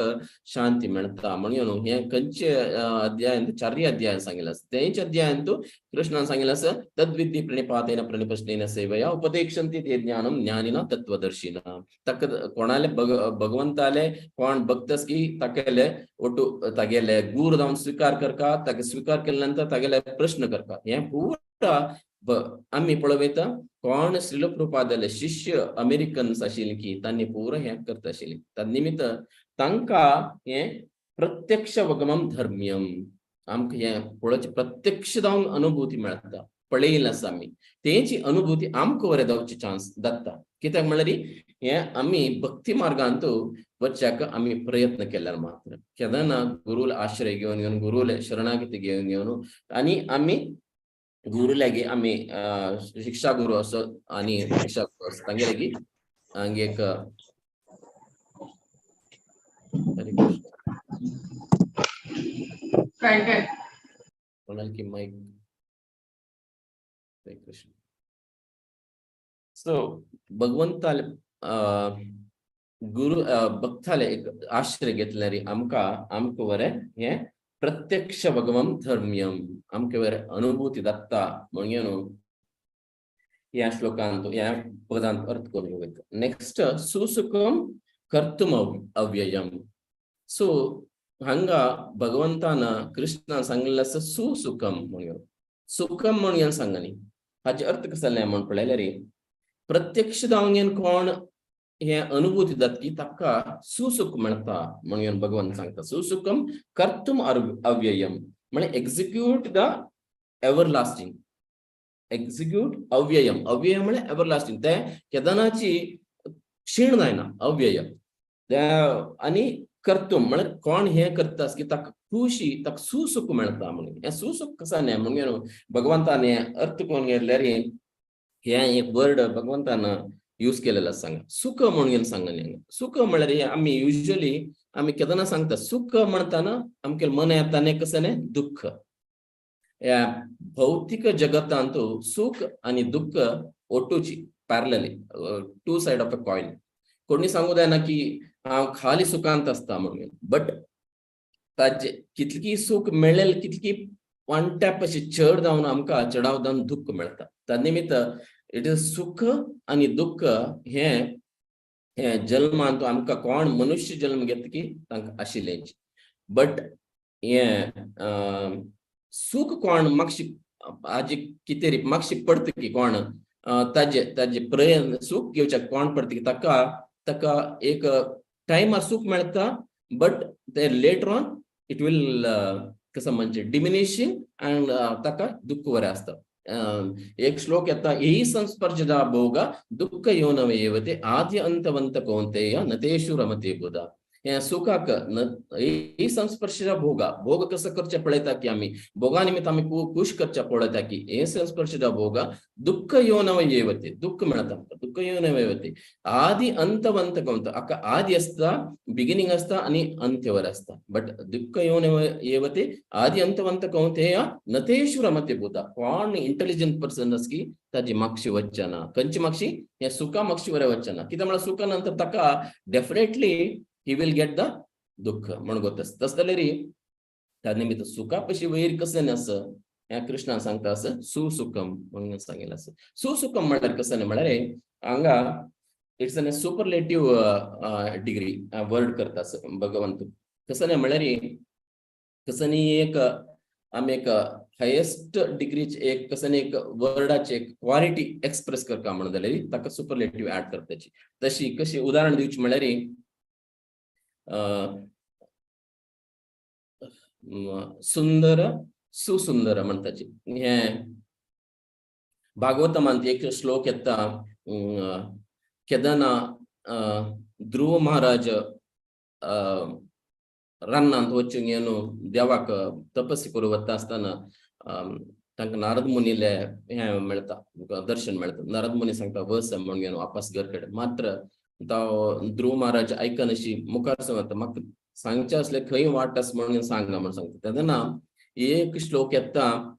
शांती मेळटा. म्हणून हे खंयचे अध्यायांत, चारय अध्याय सांगिल्लें आसा. तेंच अध्यायांत कृष्णान सांगिल्लें आसा, तद्विद्धी प्रणिपातेन प्रणिपश्नेन सेवया उपदेक्षन्ति ते ज्ञानम ज्ञानिना तत्वदर्शिना. ताका कोणाले भगवंताले कोण भक्तस की ताकेले ಒಟ್ಟು तागेले गुरू जावन स्वीकार करता. ताका स्वीकार केल्या नंतर तागेले प्रश्न करता. हे पुरा आमी पळोवयता, कोण श्रील प्रभुपादाले शिष्य अमेरिकन्स आशिल्ले की तांणी पुरा हें करता आशिल्ले. त्या निमित्त तांकां हें प्रत्यक्ष वगमम धर्म्यम, आमकां हें पळोवचें प्रत्यक्ष जावन अनुभूती मेळटा. पळयिल्लें आसा आमी, तेची अनुभूती आमकां बरें जावची चान्स जाता. कित्याक म्हणल्यार हें आमी भक्ती मार्गांत वच्चाक आमी प्रयत्न केल्यार मात्र केन्ना गुरूल आश्रय घेवन घेवन, गुरूले शरणागती घेवन घेवन, आनी आमी गुरू लागीं आमी शिक्षा गुरू असो आनी शिक्षा गुरू आसा तांगे लागीं हांगे एक. हरे कृष्ण. काय काय? कोणाल की माईक. हरे कृष्ण. सो भगवंताले गुरु भक्ताले एक आश्रय घेतल्यार आमकां आमकां बरें हें प्रत्यक्ष भगवम धर्म्यम आमकां बरें अनुभूती जाता म्हणून ह्या श्लोकांत, ह्या पदांत अर्थ करून वयता. नेक्स्ट, सुसुखम कर्तुम अव्ययम. सो हांगा भगवंतान कृष्णान सांगिल्लें आसा सुसुखम म्हणून. सुखम म्हणून सांगनी, हाचे अर्थ कसो जालें म्हण पळयल्यार, प्रत्यक्ष जावन कोण हे अनुभूती जाता की ताका सुसुख मेळटा म्हणून भगवंत सांगता. सुसुखम कर्तुम अव्ययम म्हणजे एक्झिक्यूट the everlasting, execute अव्ययम. अव्ययम म्हणजे एवरलास्टिंग, ते केदनाची क्षीण जायना अव्यय त्या. आनी कर्तुम म्हळ्यार कोण हें करता की ताका खुशी, ताका सुसुख मेळटा म्हणून. हें सुसुख कसो न्हय म्हणून भगवंतान हें अर्थ करून घेतल्यार, हें एक वर्ड भगवंतान यूज केलेलो आसा हांगा, सुख म्हणून सांगलें हांगा. सुख म्हळ्यार हें आमी युजली आमी केन्ना सांगता सुख म्हणटाना आमगे मन येता न्ही कसं न्ही दुःख. ह्या भौतिक जगतांत सुख आनी दुःख ओटूची parallelly, two side of a coin. कोणी सांगू जायना की हांव खाली सुखांत आसता म्हणून, बट ताजे कितली सुख मेळ्ळें, कितली वन टॅप अशी चड जावन आमकां चडाव जावन दुःख मेळटा. त्या निमित्त it is सुख आनी दुःख हें हे जल्मांत आमकां कोण मनुष्य जल्म घेता की तांकां आशिल्लें. बट हें सुख कोण मातशी हाजी कितें री मातशी पडटा की कोण ताजे ताजे प्रयत्न सुख घेवच्याक कोण पडटा की ताका ताका एक टायमार सुख मेळटा, बट ते लेटर ऑन it will कसं म्हणजे डिमिनिशिंग अँड ताका दुःख बरें आसता. एक श्लोक येता, यही संस्पर्शदा भोग दुःख योनव एवते आद्य अंतवंत कौंतेय नतेषु रमते बुध. हे सुखाक ही संस्पर्शजा भोगा, भोग कसं करचे पळयता की आमी भोगा निमित्त आमी खुश करचे पळयता की हे संस्पर्शजा भोगा दुःख योनव येवते, दुःख मेळता आमकां, दुःख योनव येवते आदी अंतवंत कौंत. आका आदी आसता, बिगिनींग आसता आनी अंत्यवर आसता, बट दुःख योनव येवते आदी अंतवंत कौंतेय नतेषु रमते बुध. कोण इंटेलिजंट पर्सन आस की ताजी मागशी वच्चना, खंयची मागशी, हे सुखा मागशी बरें वच्चना. कित्याक म्हळ्यार सुखा नंतर ताका definitely he will get the दुःख म्हणून गोत आसता. तस जाल्यार त्या निमित्त सुखा पशी वयर कसं आसा ह्या कृष्णान सांगता आसा सुसुखम म्हणून सांगिल्लें आसा. सुसुखम म्हळ्यार कसं न्ही म्हळ्यार हांगा it's an superlative degree word करता आसा भगवंत. कसं न्ही म्हळ्यार कसं न्ही एक आमी एक हायेस्ट डिग्रीचे एक कसं एक वर्डाचे एक क्वालिटी एक्सप्रेस करता म्हणून जाल्यार ताका सुपरलेटिव्ह ऍड करताची. तशी कशी उदाहरण दिवची म्हळ्यार सुंदर सुसुंदर म्हणताची. हे भागवतमांत एक श्लोक येता, केदना ध्रुव महाराज रानांत वचून येवन देवाक तपस्या करूं वता आसतना तांकां नारद मुनीले हें मेळटा, दर्शन मेळटा. नारद मुनी सांगता वस म्हणून घेवन वापस घर कडेन. मात्र तो ध्रुव महाराज आयकनाशी मुखार सांगता म्हाका सांगचें आसलें खंय वाट आसा म्हणून सांगा म्हणून सांगता. तेन्ना एक श्लोक येता,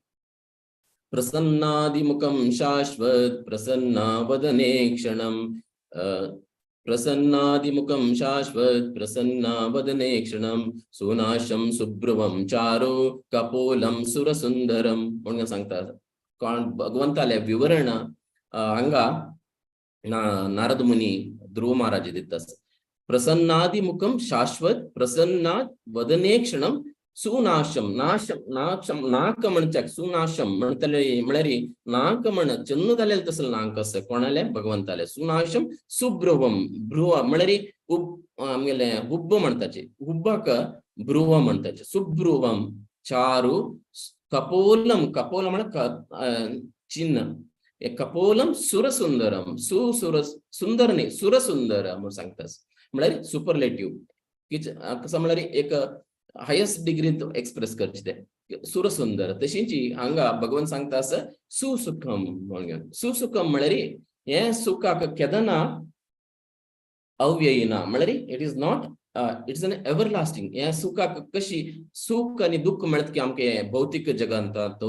प्रसन्नादिमुखं शाश्वत प्रसन्नावदने क्षणं, प्रसन्नादिमुखं शाश्वत प्रसन्नावदने क्षणं सुनाशं सुब्रुवं चारु कपोलं सुरसुंदरं म्हणून सांगता. कोण भगवंताले विवरण हांगा नारद मुनी ध्रुव महाराज दिता. प्रसन्नादिमुखं शाश्वत प्रसन्नाद वदने क्षणं सुनाशम नाशम नाशम नाक म्हणच्याक सुनाशम म्हणटले म्हळ्यार नाक म्हण चन्न जालेले तसले नाक आसा कोणाले भगवंताले. सुनाशम सुब्रुवम भ्रुव म्हळ्यार उब आमगेले हुब्ब म्हणताचे, हुब्बाक भ्रुव म्हणताचे. सुब्रुवम चारू कपोलम, कपोलम म्हळ्यार चिन्ह, कपोलम सुरसुंदरम, सुसुर सुंदर न्ही सुरसुंदर म्हणून सांगता. म्हळ्यार सुपरलेटिव्ह कसं म्हळ्यार एक हायेस्ट डिग्रीत एक्सप्रेस करचे ते सुरसुंदर. तशींची हांगा भगवंत सांगता आसा सुसुखम म्हणून. सुसुखम म्हळ्यार हे सुखाक केदना अव्ययी ना, म्हळ्यार it is not it's an everlasting. हे सुखाक कशी सुख आनी दुःख मेळत की आमकां भौतीक जगांत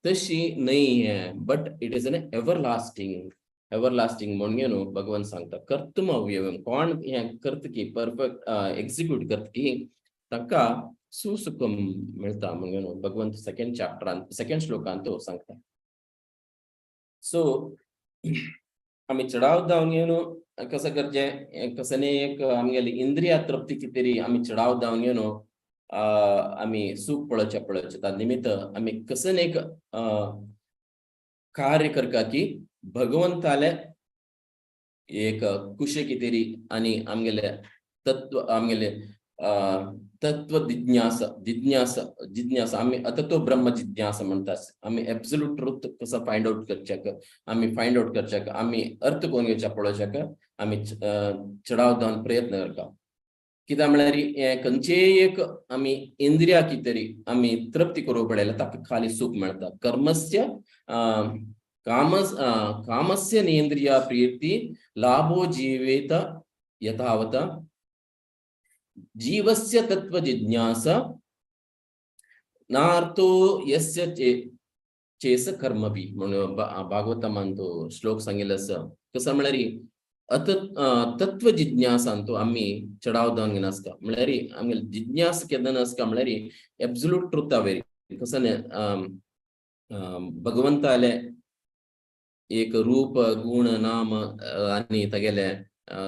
तशी न्हय हे, but it is an everlasting. Everlasting म्हणून न्हू भगवंत सांगता कर्तुम अव्ययम. कोण हें करता की परफेक्ट एक्झिक्यूट करता की ताका सुसुखम मेळटा म्हणून भगवंत सेकंड चॅप्टरान सेकंड श्लोकांत तो सांगता. सो आमी चडाव जावन घेवन कसं करचें, कसं एक आमगेली इंद्रिया तृप्ती कितें आमी चडाव जावन घेवन आमी सूख पळोवचें पळोवचें. त्या निमित्त आमी कसं एक कार्य करता की भगवंताले एक कुशे कितें आनी आमगेले तत्व आमगेले तत्व जिज्ञासा जिज्ञासा जिज्ञासा आमी आतां तो ब्रह्म जिज्ञासा म्हणटा. आमी एब्सोल्यूट ट्रूथ कसो फायंड आउट करच्याक, आमी फायंड आउट करच्याक, आमी अर्थ कोण घेवच्या पळोवच्याक आमी चडाव जावन प्रयत्न करता. कित्याक म्हळ्यार हें खंयचेय एक आमी इंद्रिया कितें आमी तृप्ती करूंक पळयल्यार ताका खाली सूख मेळटा. कर्मस्य कामस कामस्य नेन्द्रिया प्रीति लाभो जीवेत यथावत जीवस्य तत्व जिज्ञासा नार्थो यस्य चेस कर्मबी म्हणून भागवतमान तो श्लोक सांगिल्लो आसा. कसो म्हळ्यार अत तत्व जिज्ञासांतो आमी चडाव जावन घेनासता, म्हळ्यार आमगे जिज्ञास केन्ना नासता म्हळ्यार एब्सोल्यूट ट्रुथ वेरी कसं भगवंताले एक रूप गुण नाम आनी तागेले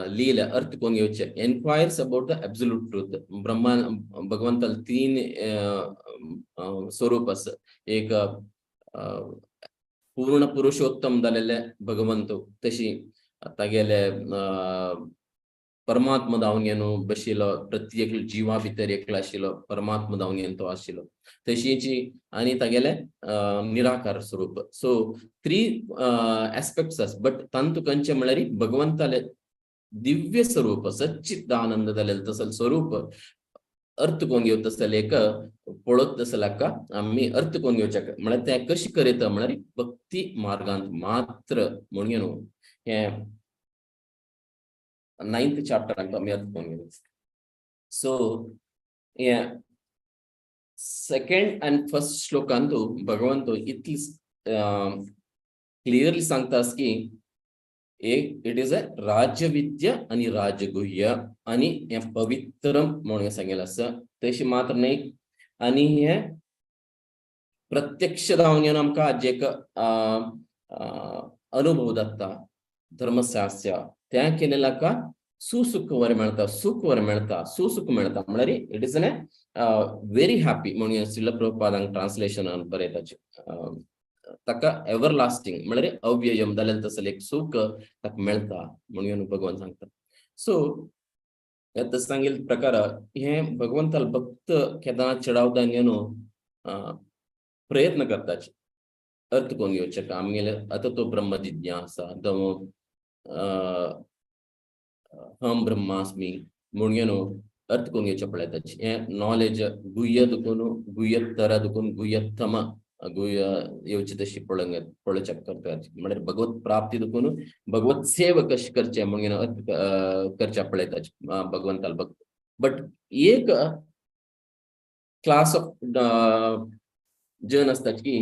लीला अर्थ कोण घेवचे, enquires about the absolute truth. Brahma भगवंताल तीन स्वरूप आसा, एक पूर्ण पुरुषोत्तम जालेले भगवंत, तशी तागेले परमात्मा जावन घेवन बशिल्लो प्रत्येक जिवा भितर एकलो आशिल्लो परमात्मा जावन घेवन तो आशिल्लो, तशीची आनी तागेले निराकार स्वरूप. सो थ्री एस्पेक्ट्स आसा, बट तांतू खंयचे म्हळ्यार भगवंताले दिव्य स्वरूप सच्चित आनंद जालेले तसले स्वरूप अर्थ कोण घेवता तसले एक पळोवत तसले आमी अर्थ कोण घेवच्याक म्हळ्यार तें कशें करयता म्हळ्यार भक्ती मार्गांत मात्र म्हणून न्हू हें नायन्थ चॅप्टरांत आमी अर्थ कोण घेवं. सो हें सेकंड आनी फर्स्ट श्लोकांतू भगवंत इतली क्लियरली सांगता की एक it is a राजविद्या आनी राजगुह्य आनी हें पवित्रम म्हणून सांगिल्लें आसा. तशें मात्र न्हय आनी हें प्रत्यक्ष जावन घेवन आमकां हाजें एक अनुभव जाता धर्मशास्त्र तें केलें का सुसुख वरें मेळटा, सुख वरें मेळटा, सुसुख मेळटा म्हळ्यार it is an very happy म्हणून श्रील प्रभुपादांक ट्रान्सलेशन बरयता. ताका एवरलास्टिंग म्हळ्यार अव्ययम जाल्यार तसलें एक सुख ताका मेळटा म्हणून भगवान सांगता. सो आतां सांगिल्ले प्रकार हे भगवंताल भक्त केन्ना चडावदान न्हू प्रयत्न करताचे अर्थ करून घेवचे आमगेले आतां तो ब्रह्म जिज्ञासा दमो अहं ब्रह्मास्मी म्हणून न्हू अर्थ करून घेवचे पळयताचे. हें नॉलेज गुह्य दुखून गुह्यतर दुखून गुह्यतम गुह्य येवचे तशी पळोवंक पळोवच्या करता म्हळ्यार भगवत प्राप्ती दुखून भगवत सेवा कशी करचे म्हणून अर्थ करच्या पळयताचे भगवंताल भक्त. बट एक क्लास ऑफ जन आसता की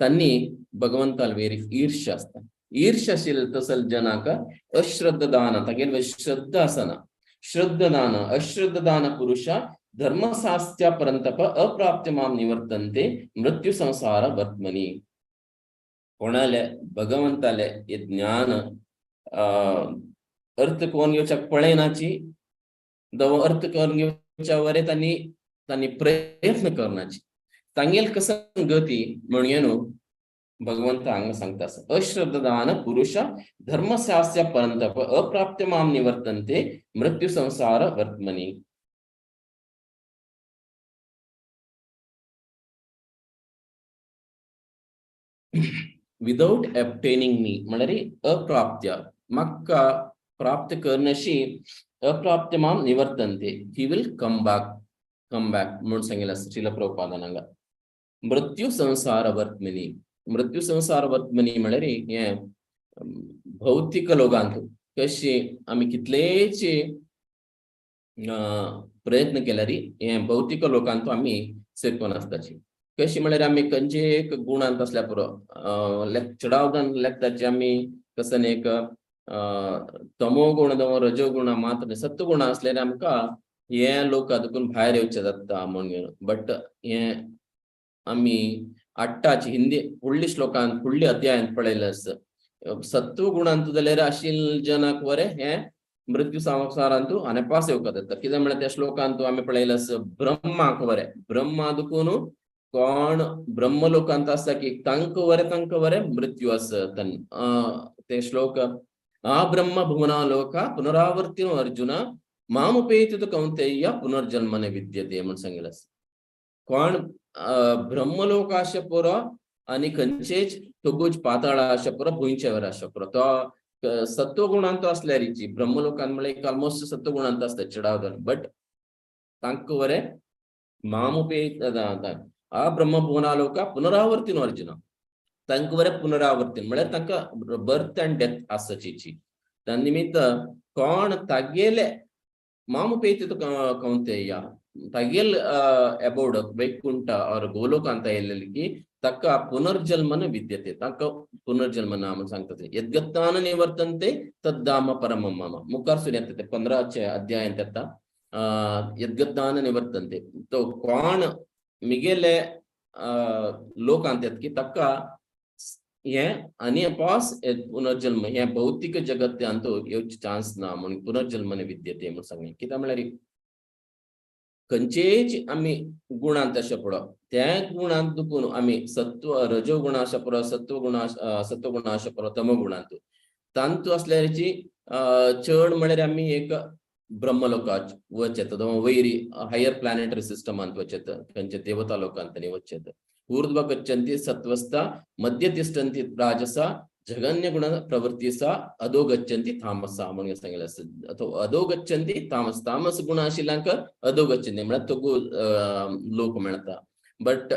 तांणी भगवंताल वेरी ईर्ष्या आसता. ईर्ष्या आशिल्ले तसल जनाक अश्रद्धान तागेले श्रद्धा आसना. श्रद्धान अश्रद्धान पुरुष धर्मशास्त्या परंतप अप्राप्य माम निवर्तन्ते मृत्यु संसार वर्त्मनि. कोणाले भगवंताले हे ज्ञान अर्थ कोण घेवच्याक पळयनाची दव अर्थ करून घेवच्या वरे तांणी तांणी प्रयत्न करनाची तांगेल कसं गती म्हणून न्हू भगवंत हांगा सांगता आसा अश्रद्धान पुरुष धर्मशास्त्या परंतप अप्राप्य माम निवर्तन्ते मृत्यु संसार वर्त्मनि. विदाउट obtaining मी म्हळ्यार अप्राप्त्य म्हाका प्राप्त करनशी अप्राप्य माम निवर्तन्ते he will come back come back म्हणून सांगितलं श्रील प्रभुपादान हांगा. मृत्यु संसार वर्त्मनि मृत्यु संसार वर्त्मनि म्हळ्यार हे भौतिक लोकांत कशी आमी कितलेच प्रयत्न केल्यार हे भौतिक लोकांत आमी सेरकोन आसताची. कशी म्हळ्यार आमी खंयचे एक गुणांत आसल्यार पुरो चडावदान लेखताची आमी कसन एक तमो गुण रजो गुण मात्र सत्वगुण आसल्यार आमकां हे लोक देखून भायर येवचे जाता म्हणून. बट हे आमी आट्टाची हिंदी फुडल्या श्लोकांत फुडल्या अध्यायांत पळयलें आसा सत्वगुणांत जाल्यार आशिल्ले जनाक बरें हे मृत्यू संसारांतू अनेपास येवपाक जाता. कितें म्हळ्यार त्या श्लोकांत आमी पळयलें आसा ब्रह्माक बरें ब्रह्मा देखून कोण ब्रह्मलोकांत आसा की तांकां बरें तांकां बरें मृत्यू आसा. ते श्लोक आ ब्रह्म भुवना लोका पुनरावर्तिनो अर्जुन मामुपेति तु कौन्तेय पुनर्जन्म न विद्यते म्हूण सांगिल्लें आसा. कोण ब्रह्मलोक आसचे पुरो आनी खंयचेच तोगूच पाताळ आसचे पुरो भुंयचेवर आसचे पुरो तो सत्वगुणांत आसल्यारीची ब्रह्मलोकान म्हळ्यार एक ऑलमोस्ट सत्वगुणांत आसता चडावदान. बट तांकां बरें मामुपेत आ ब्रह्म भुवनालोका पुनरावर्तिनो अर्जुन तांकां बरें पुनरावर्तीन म्हळ्यार तांकां बर्थ अँड डेथ आसची. त्या निमित्त कोण तागेले मामुपेति तु कौन्तेय तागेल अबौड वैकुंठ और गोलोकांत येयल्ले की ताका पुनर्जन्म न विद्यते ताका पुनर्जन्म ना म्हणून सांगता. यद्गत्तान निवर्तन्ते तद्धाम परमं मम मुखार सून येता ते 15 अध्यायांत येता यद्गत्तान निवर्तन्ते तो कोण मिगेले लोकांत येता की ताका हे आनी पास पुनर्जन्म हे भौतिक जगत्यांत येवचे चान्स ना म्हणून पुनर्जन्म न विद्यते म्हणून सांगलें. कित्याक म्हळ्यार खंयचेच आमी गुणांत अशें पळोवप त्या गुणांत दुखून आमी सत्व रजोगुण आसा पुरो सत्वगुण सत्वगुण आसा पुरो तमगुणांत तांतू आसल्याची चड म्हळ्यार आमी एक ब्रह्मलोकात वचत वैरी हायर प्लॅनेटरी सिस्टमांत वचत खंयच्या देवता लोकांत वचत. ऊर्ध्व गच्छन्ति सत्वस्था मध्य तिष्ठन्ति राजसा जघन्य गुण प्रवृत्ती सा अधो गच्छन्ति तामसा म्हणून सांगिल्लें आसा. अथवा अधो गच्छन्ति तामस तामस गुण आशिल्ल्यांक अधो गच्छन्ति म्हळ्यार तोगू लोक मेळटा. बट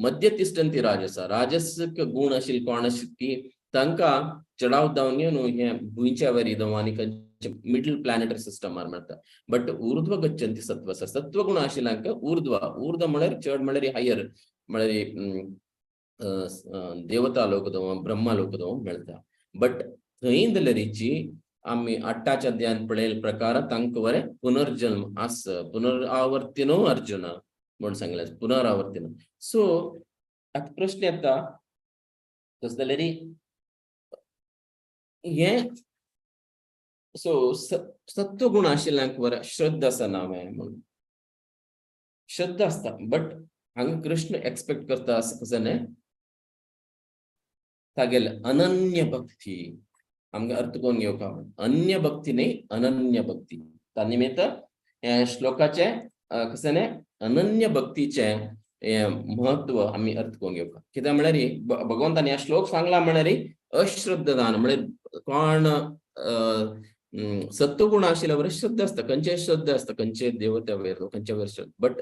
मध्य तिष्ठन्ति राजसा राजसिक गुण आशिल्ले कोण आशिल्ले की तांकां चडाव जावन न्हू हे भुंयच्या वरी जावं आनी खंयचे मिडल प्लॅनेटरी सिस्टमार मेळटा. बट ऊर्ध्व गच्छन्ति सत्वसा सत्वगुण आशिल्ल्यांक ऊर्ध्व ऊर्ध्व म्हळ्यार चड म्हळ्यार हायर म्हळ्यार देवता लोक जावं ब्रह्मा लोक जावं मेळटा. बट थंय जाल्यारीची आमी आठाच्या अध्यायान पळयल्ले प्रकार तांकां बरें पुनर्जन्म आस पुनरावर्तिनो अर्जुन म्हूण सांगलें पुनरावर्तिनो. सो आतां प्रश्न येता तशें जाल्यार हें सो सत्वगुण आशिल्ल्यांक बरें श्रद्धा आसा नांव हें म्हणून श्रद्धा आसता. बट हांगा कृष्ण एक्सपेक्ट करता असं कसं न्ही, तागेले अनन्य भक्ती. आमकां अर्थ करून घेवपा, अन्य भक्ती न्ही, अनन्य भक्ती. त्या निमित्त हे श्लोकाचे कसं न्ही अनन्य भक्तीचे हे महत्व आमी अर्थ करून घेवपा. कित्याक म्हळ्यार भगवंतान ह्या श्लोक सांगला म्हळ्यार अश्रद्धान म्हळ्यार कोण सत्वगुण आशिल्ल्या बरें श्रद्धा आसता, खंयचे श्रद्धा आसता, खंयचे देवत्या वयर खंयच्या वयर श्रद्धा, बट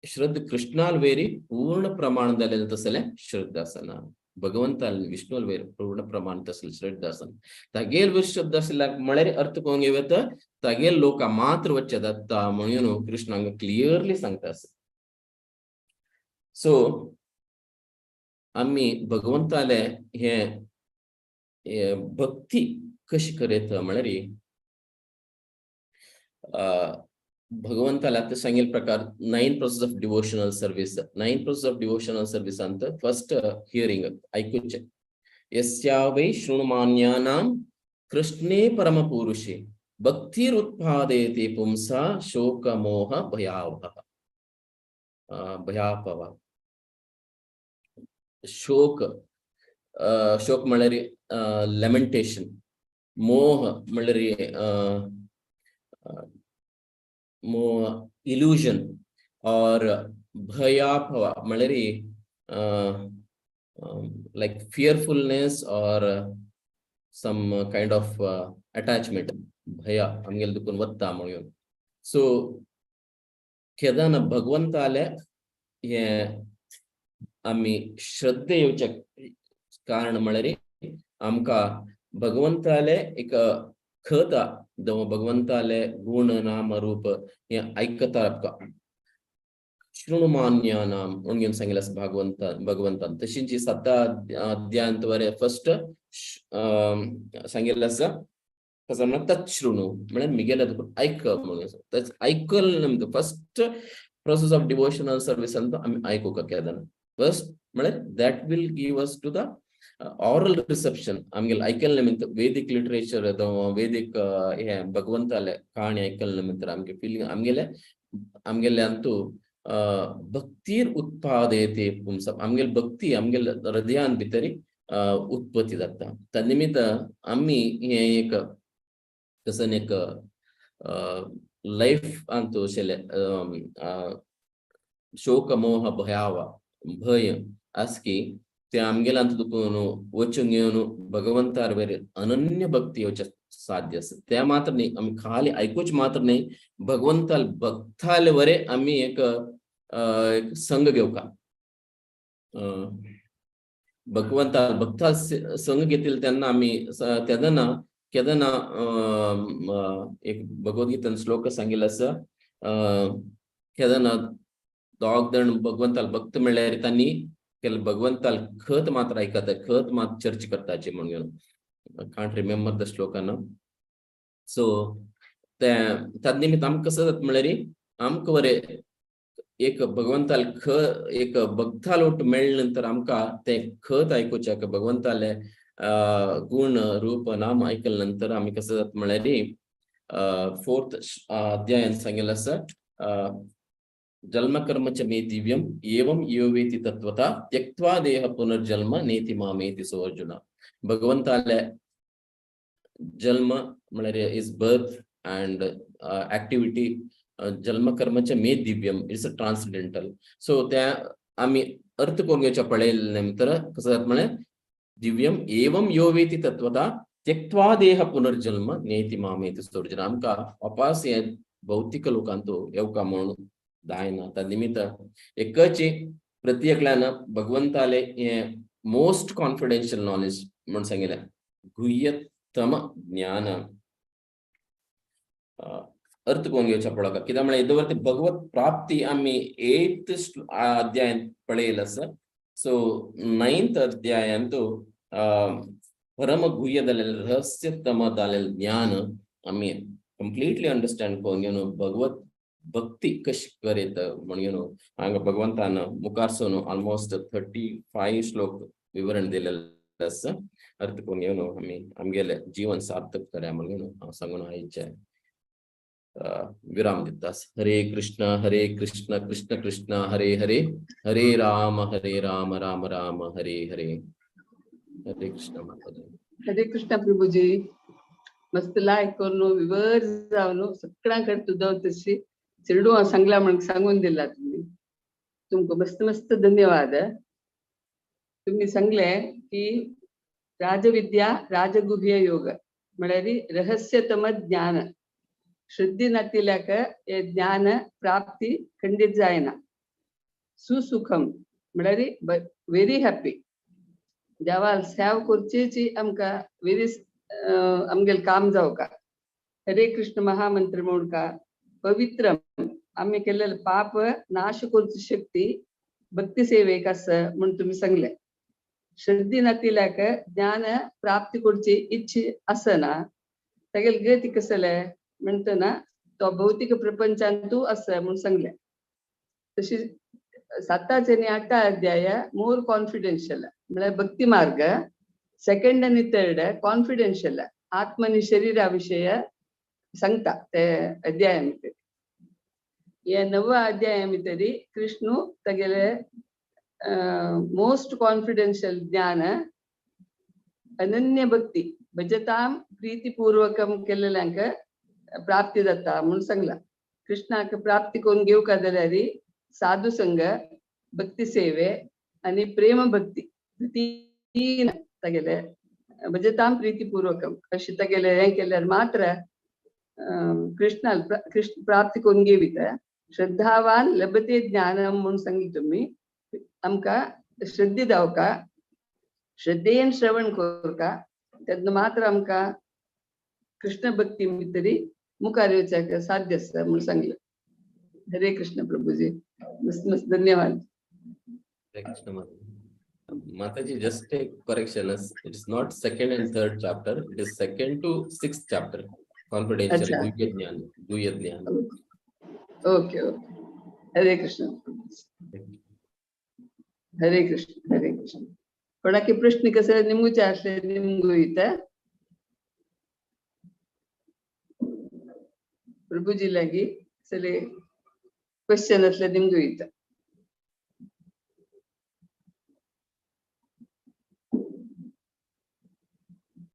श्रद्धा कृष्णाल वेरी पूर्ण प्रमाण जालें तसलें श्रद्धा आसना, भगवंताल विष्णुल वयर पूर्ण प्रमाण तसलें श्रद्धा आसना. तागेल वयर श्रद्धा आशिल्ल्याक म्हळ्यार अर्थ करून घेवं येता तागेल लोकां मात्र वच्चे जाता म्हणून कृष्ण हांगा क्लियरली सांगता आसा. सो आमी भगवंताले हे भक्ती कशी करयत म्हळ्यार भगवंताला आतां सांगिल्ले प्रकार 9 process of devotional service. 9 process of devotional सर्विसांत first hearing आयकुचें. यस्या वै शृणुमान्यानां कृष्णे परमपुरुषे भक्तिरुत्पादयते पुंसा शोकमोह भयावह भयापव. शोक शोक म्हळ्यार लेमेंटेशन, मोह म्हळ्यार मोह इल्यूजन, और भयापव म्हळ्यार like fearfulness or some kind of attachment, भय आमगेले दुखून वत्ता म्हणून. सो केदाना भगवंताले हे आमी श्रद्धे येवचे कारण म्हळ्यार आमकां भगवंताले एक खत भगवंताले गुण नाम रूप हे आयकता आमकां शृणुमान्यानाम म्हणून सांगितलं आसा भगवंतान. तशींच 7 अध्यायांत बरें फर्स्ट सांगिल्लें आसा कसं म्हणल्यार तत् शृणु म्हळ्यार मिगेले तुका आयक म्हणून. आयकल नमतो first process of devotional service अंत आमी आयकूंक केदना फर्स्ट म्हळ्यार that will give us to the oral reception. आमगेले आयकल निमित्त वेदीक लिटरेचर वेदीक हे भगवंताले कहाणी आयकल निमित्त आमगे फिलिंग आमगेले आमगेले अंतू भक्तीर उत्पादयते पुंसा आमगेले भक्ती आमगेले हृदयान भितरी उत्पत्ती जाता. त्या निमित्त आमी हे एक कसं एक लायफ अंतू अशें शोक मोह भयाव भय आसकी ते आमगेले अंत दुखून वचूंक घेवन भगवंतार वयर अनन्य भक्ती येवचें साध्य आसा. ते मात्र न्ही आमी खाली आयकूच मात्र न्ही, भगवंताल भक्ताले वरे आमी एक संघ घेवका. भगवंताल भक्ताल संघ घेतील तेन्ना आमी तेदना केदना एक भगवद्गीतेन श्लोक सांगिल्लो आसा, केदना दोग जाण भगवंताल भक्त म्हळ्यार तांणी केले भगवंताल खत मात्र आयकता, खत मात्र चर्चा करताचे म्हणून. कांट रिमेंबर the श्लोक न्हू. सो ते निमित्त आमकां कसं जाता म्हळ्यार आमकां बरें एक भगवंताल एक भक्ताल ओट मेळ्ळे नंतर आमकां तें खत आयकुचें, भगवंताले गुण रूप नाम आयकले नंतर आमी कसं जाता म्हळ्यार 4th अध्यायान सांगिल्लें आसा, जन्म कर्म च मे दिव्यम एवं यो वेति तत्वता त्यक्त्वा देह पुनर्जन्म नेति मामेति सो अर्जुन. भगवंताले जन्म म्हळ्यार is birth and activity, जन्म कर्म च मे दिव्यम it's a transcendental. सो त्या आमी अर्थ करून घेवच्या पळयले नंतर कसं जाता म्हळ्यार दिव्यम एवं यो वेति तत्वता त्यक्त्वा देह पुनर्जन्म नेति मामेति सो अर्जुन. आमकां वापस हे भौतिक लोकांतो येवका म्हणून जायना. त्या निमित्त एकच प्रति एकल्यान भगवंताले हे मोस्ट कॉन्फिडेन्शियल नॉलेज म्हणून सांगिल्लें गुह्यतम ज्ञान अर्थ करून घेवच्या पळोवका. कित्याक म्हळ्यार येदो वरती भगवत प्राप्ती आमी 8th अध्यायांत पळयलें आसा. सो 9th अध्यायांत परम गुह्य जालेलें रहस्यतम जालेलें ज्ञान आमी कंप्लिटली अंडरस्टँड करून घेवन भगवत भक्ती कशी करीत म्हणून हांगा भगवंतान मुखार सून ऑलमोस्ट 35 श्लोक विवरण दिलेलें. आसा अर्थ करून घेवन आमी आमगेले जीवन सार्थक करया म्हणून हांव सांगून आयचे विराम दिता. हरे कृष्ण हरे कृष्ण कृष्ण कृष्ण हरे हरे, हरे राम हरे राम राम राम हरे हरे. हरे कृष्ण माताजी. हरे कृष्ण प्रभुजी. मस्त लायक करून विवर जावन सगळ्यांकडे तुझं तशी चिरडू सांगला म्हणून सांगून दिला तुम्ही, तुमकां मस्त मस्त धन्यवाद. तुम्ही सांगले की राजविद्या राजगुह्य योग म्हळ्यार रहस्यतम ज्ञान, शुद्धी नातिल्याक हे ज्ञान प्राप्ती खंडित जायना. सुसुखम म्हळ्यार व्हेरी हॅपी, देवाल सेव करचेची आमकां व्हेरी आमगेले काम जावका. हरे कृष्ण महामंत्र म्हणका पवित्र आमी केलेले पाप नाश करची शक्ती भक्ती सेवेक आसा म्हूण तुमी सांगले. श्रद्धी नातिल्याक ज्ञान प्राप्ती करची इच्छा आसना तागेले गती कसले म्हणटना तो भौतिक प्रपंचांतू आसा म्हूण सांगले. तशी 7 आनी 8 अध्याय मोर कॉन्फिडेन्शियल म्हळ्यार भक्ती मार्ग, सेकंड आनी थर्ड कॉन्फिडेन्शियल आत्म आनी शरीरा विशय सांगता ते अध्याय भितर. हे 9 अध्याय भितर कृष्णू तागेले मोस्ट कॉन्फिडेन्शियल ज्ञान अनन्य भक्ती भजताम प्रीतिपूर्वकम केल्ल्यांक प्राप्ती जाता म्हूण सांगला. कृष्णाक प्राप्ती करून घेवका जाल्यार साधू संघ, भक्ती सेवे आनी प्रेम भक्ती तीन तागेले भजताम प्रीतिपूर्वकम अशें तागेले हें केल्यार मात्र कृष्णा कृष्ण प्राप्ती करून घेवीत. श्रद्धावान लभते ज्ञानम म्हूण सांगली तुमी. आमकां श्रद्धे जावका, श्रद्धेन श्रवण करका, तेन्ना मात्र आमकां कृष्ण भक्ती भितरी मुखार येवच्याक साध्य आसा म्हूण सांगलें. हरे कृष्ण प्रभुजी, मस्त मस्त धन्यवाद. हरे Krishna Mataji, just a correction, it is not second and third chapter, it is second to sixth chapter. Confidential, Guhya Jnana, Guhya Jnana. Okay, okay. Hare Krishna. Hare Krishna, Hare Krishna. कोणाकी प्रश्न कसे निमगुचे असले निमगू येता प्रभुजी लागी सगळे क्वेश्चन असले निमगू येता.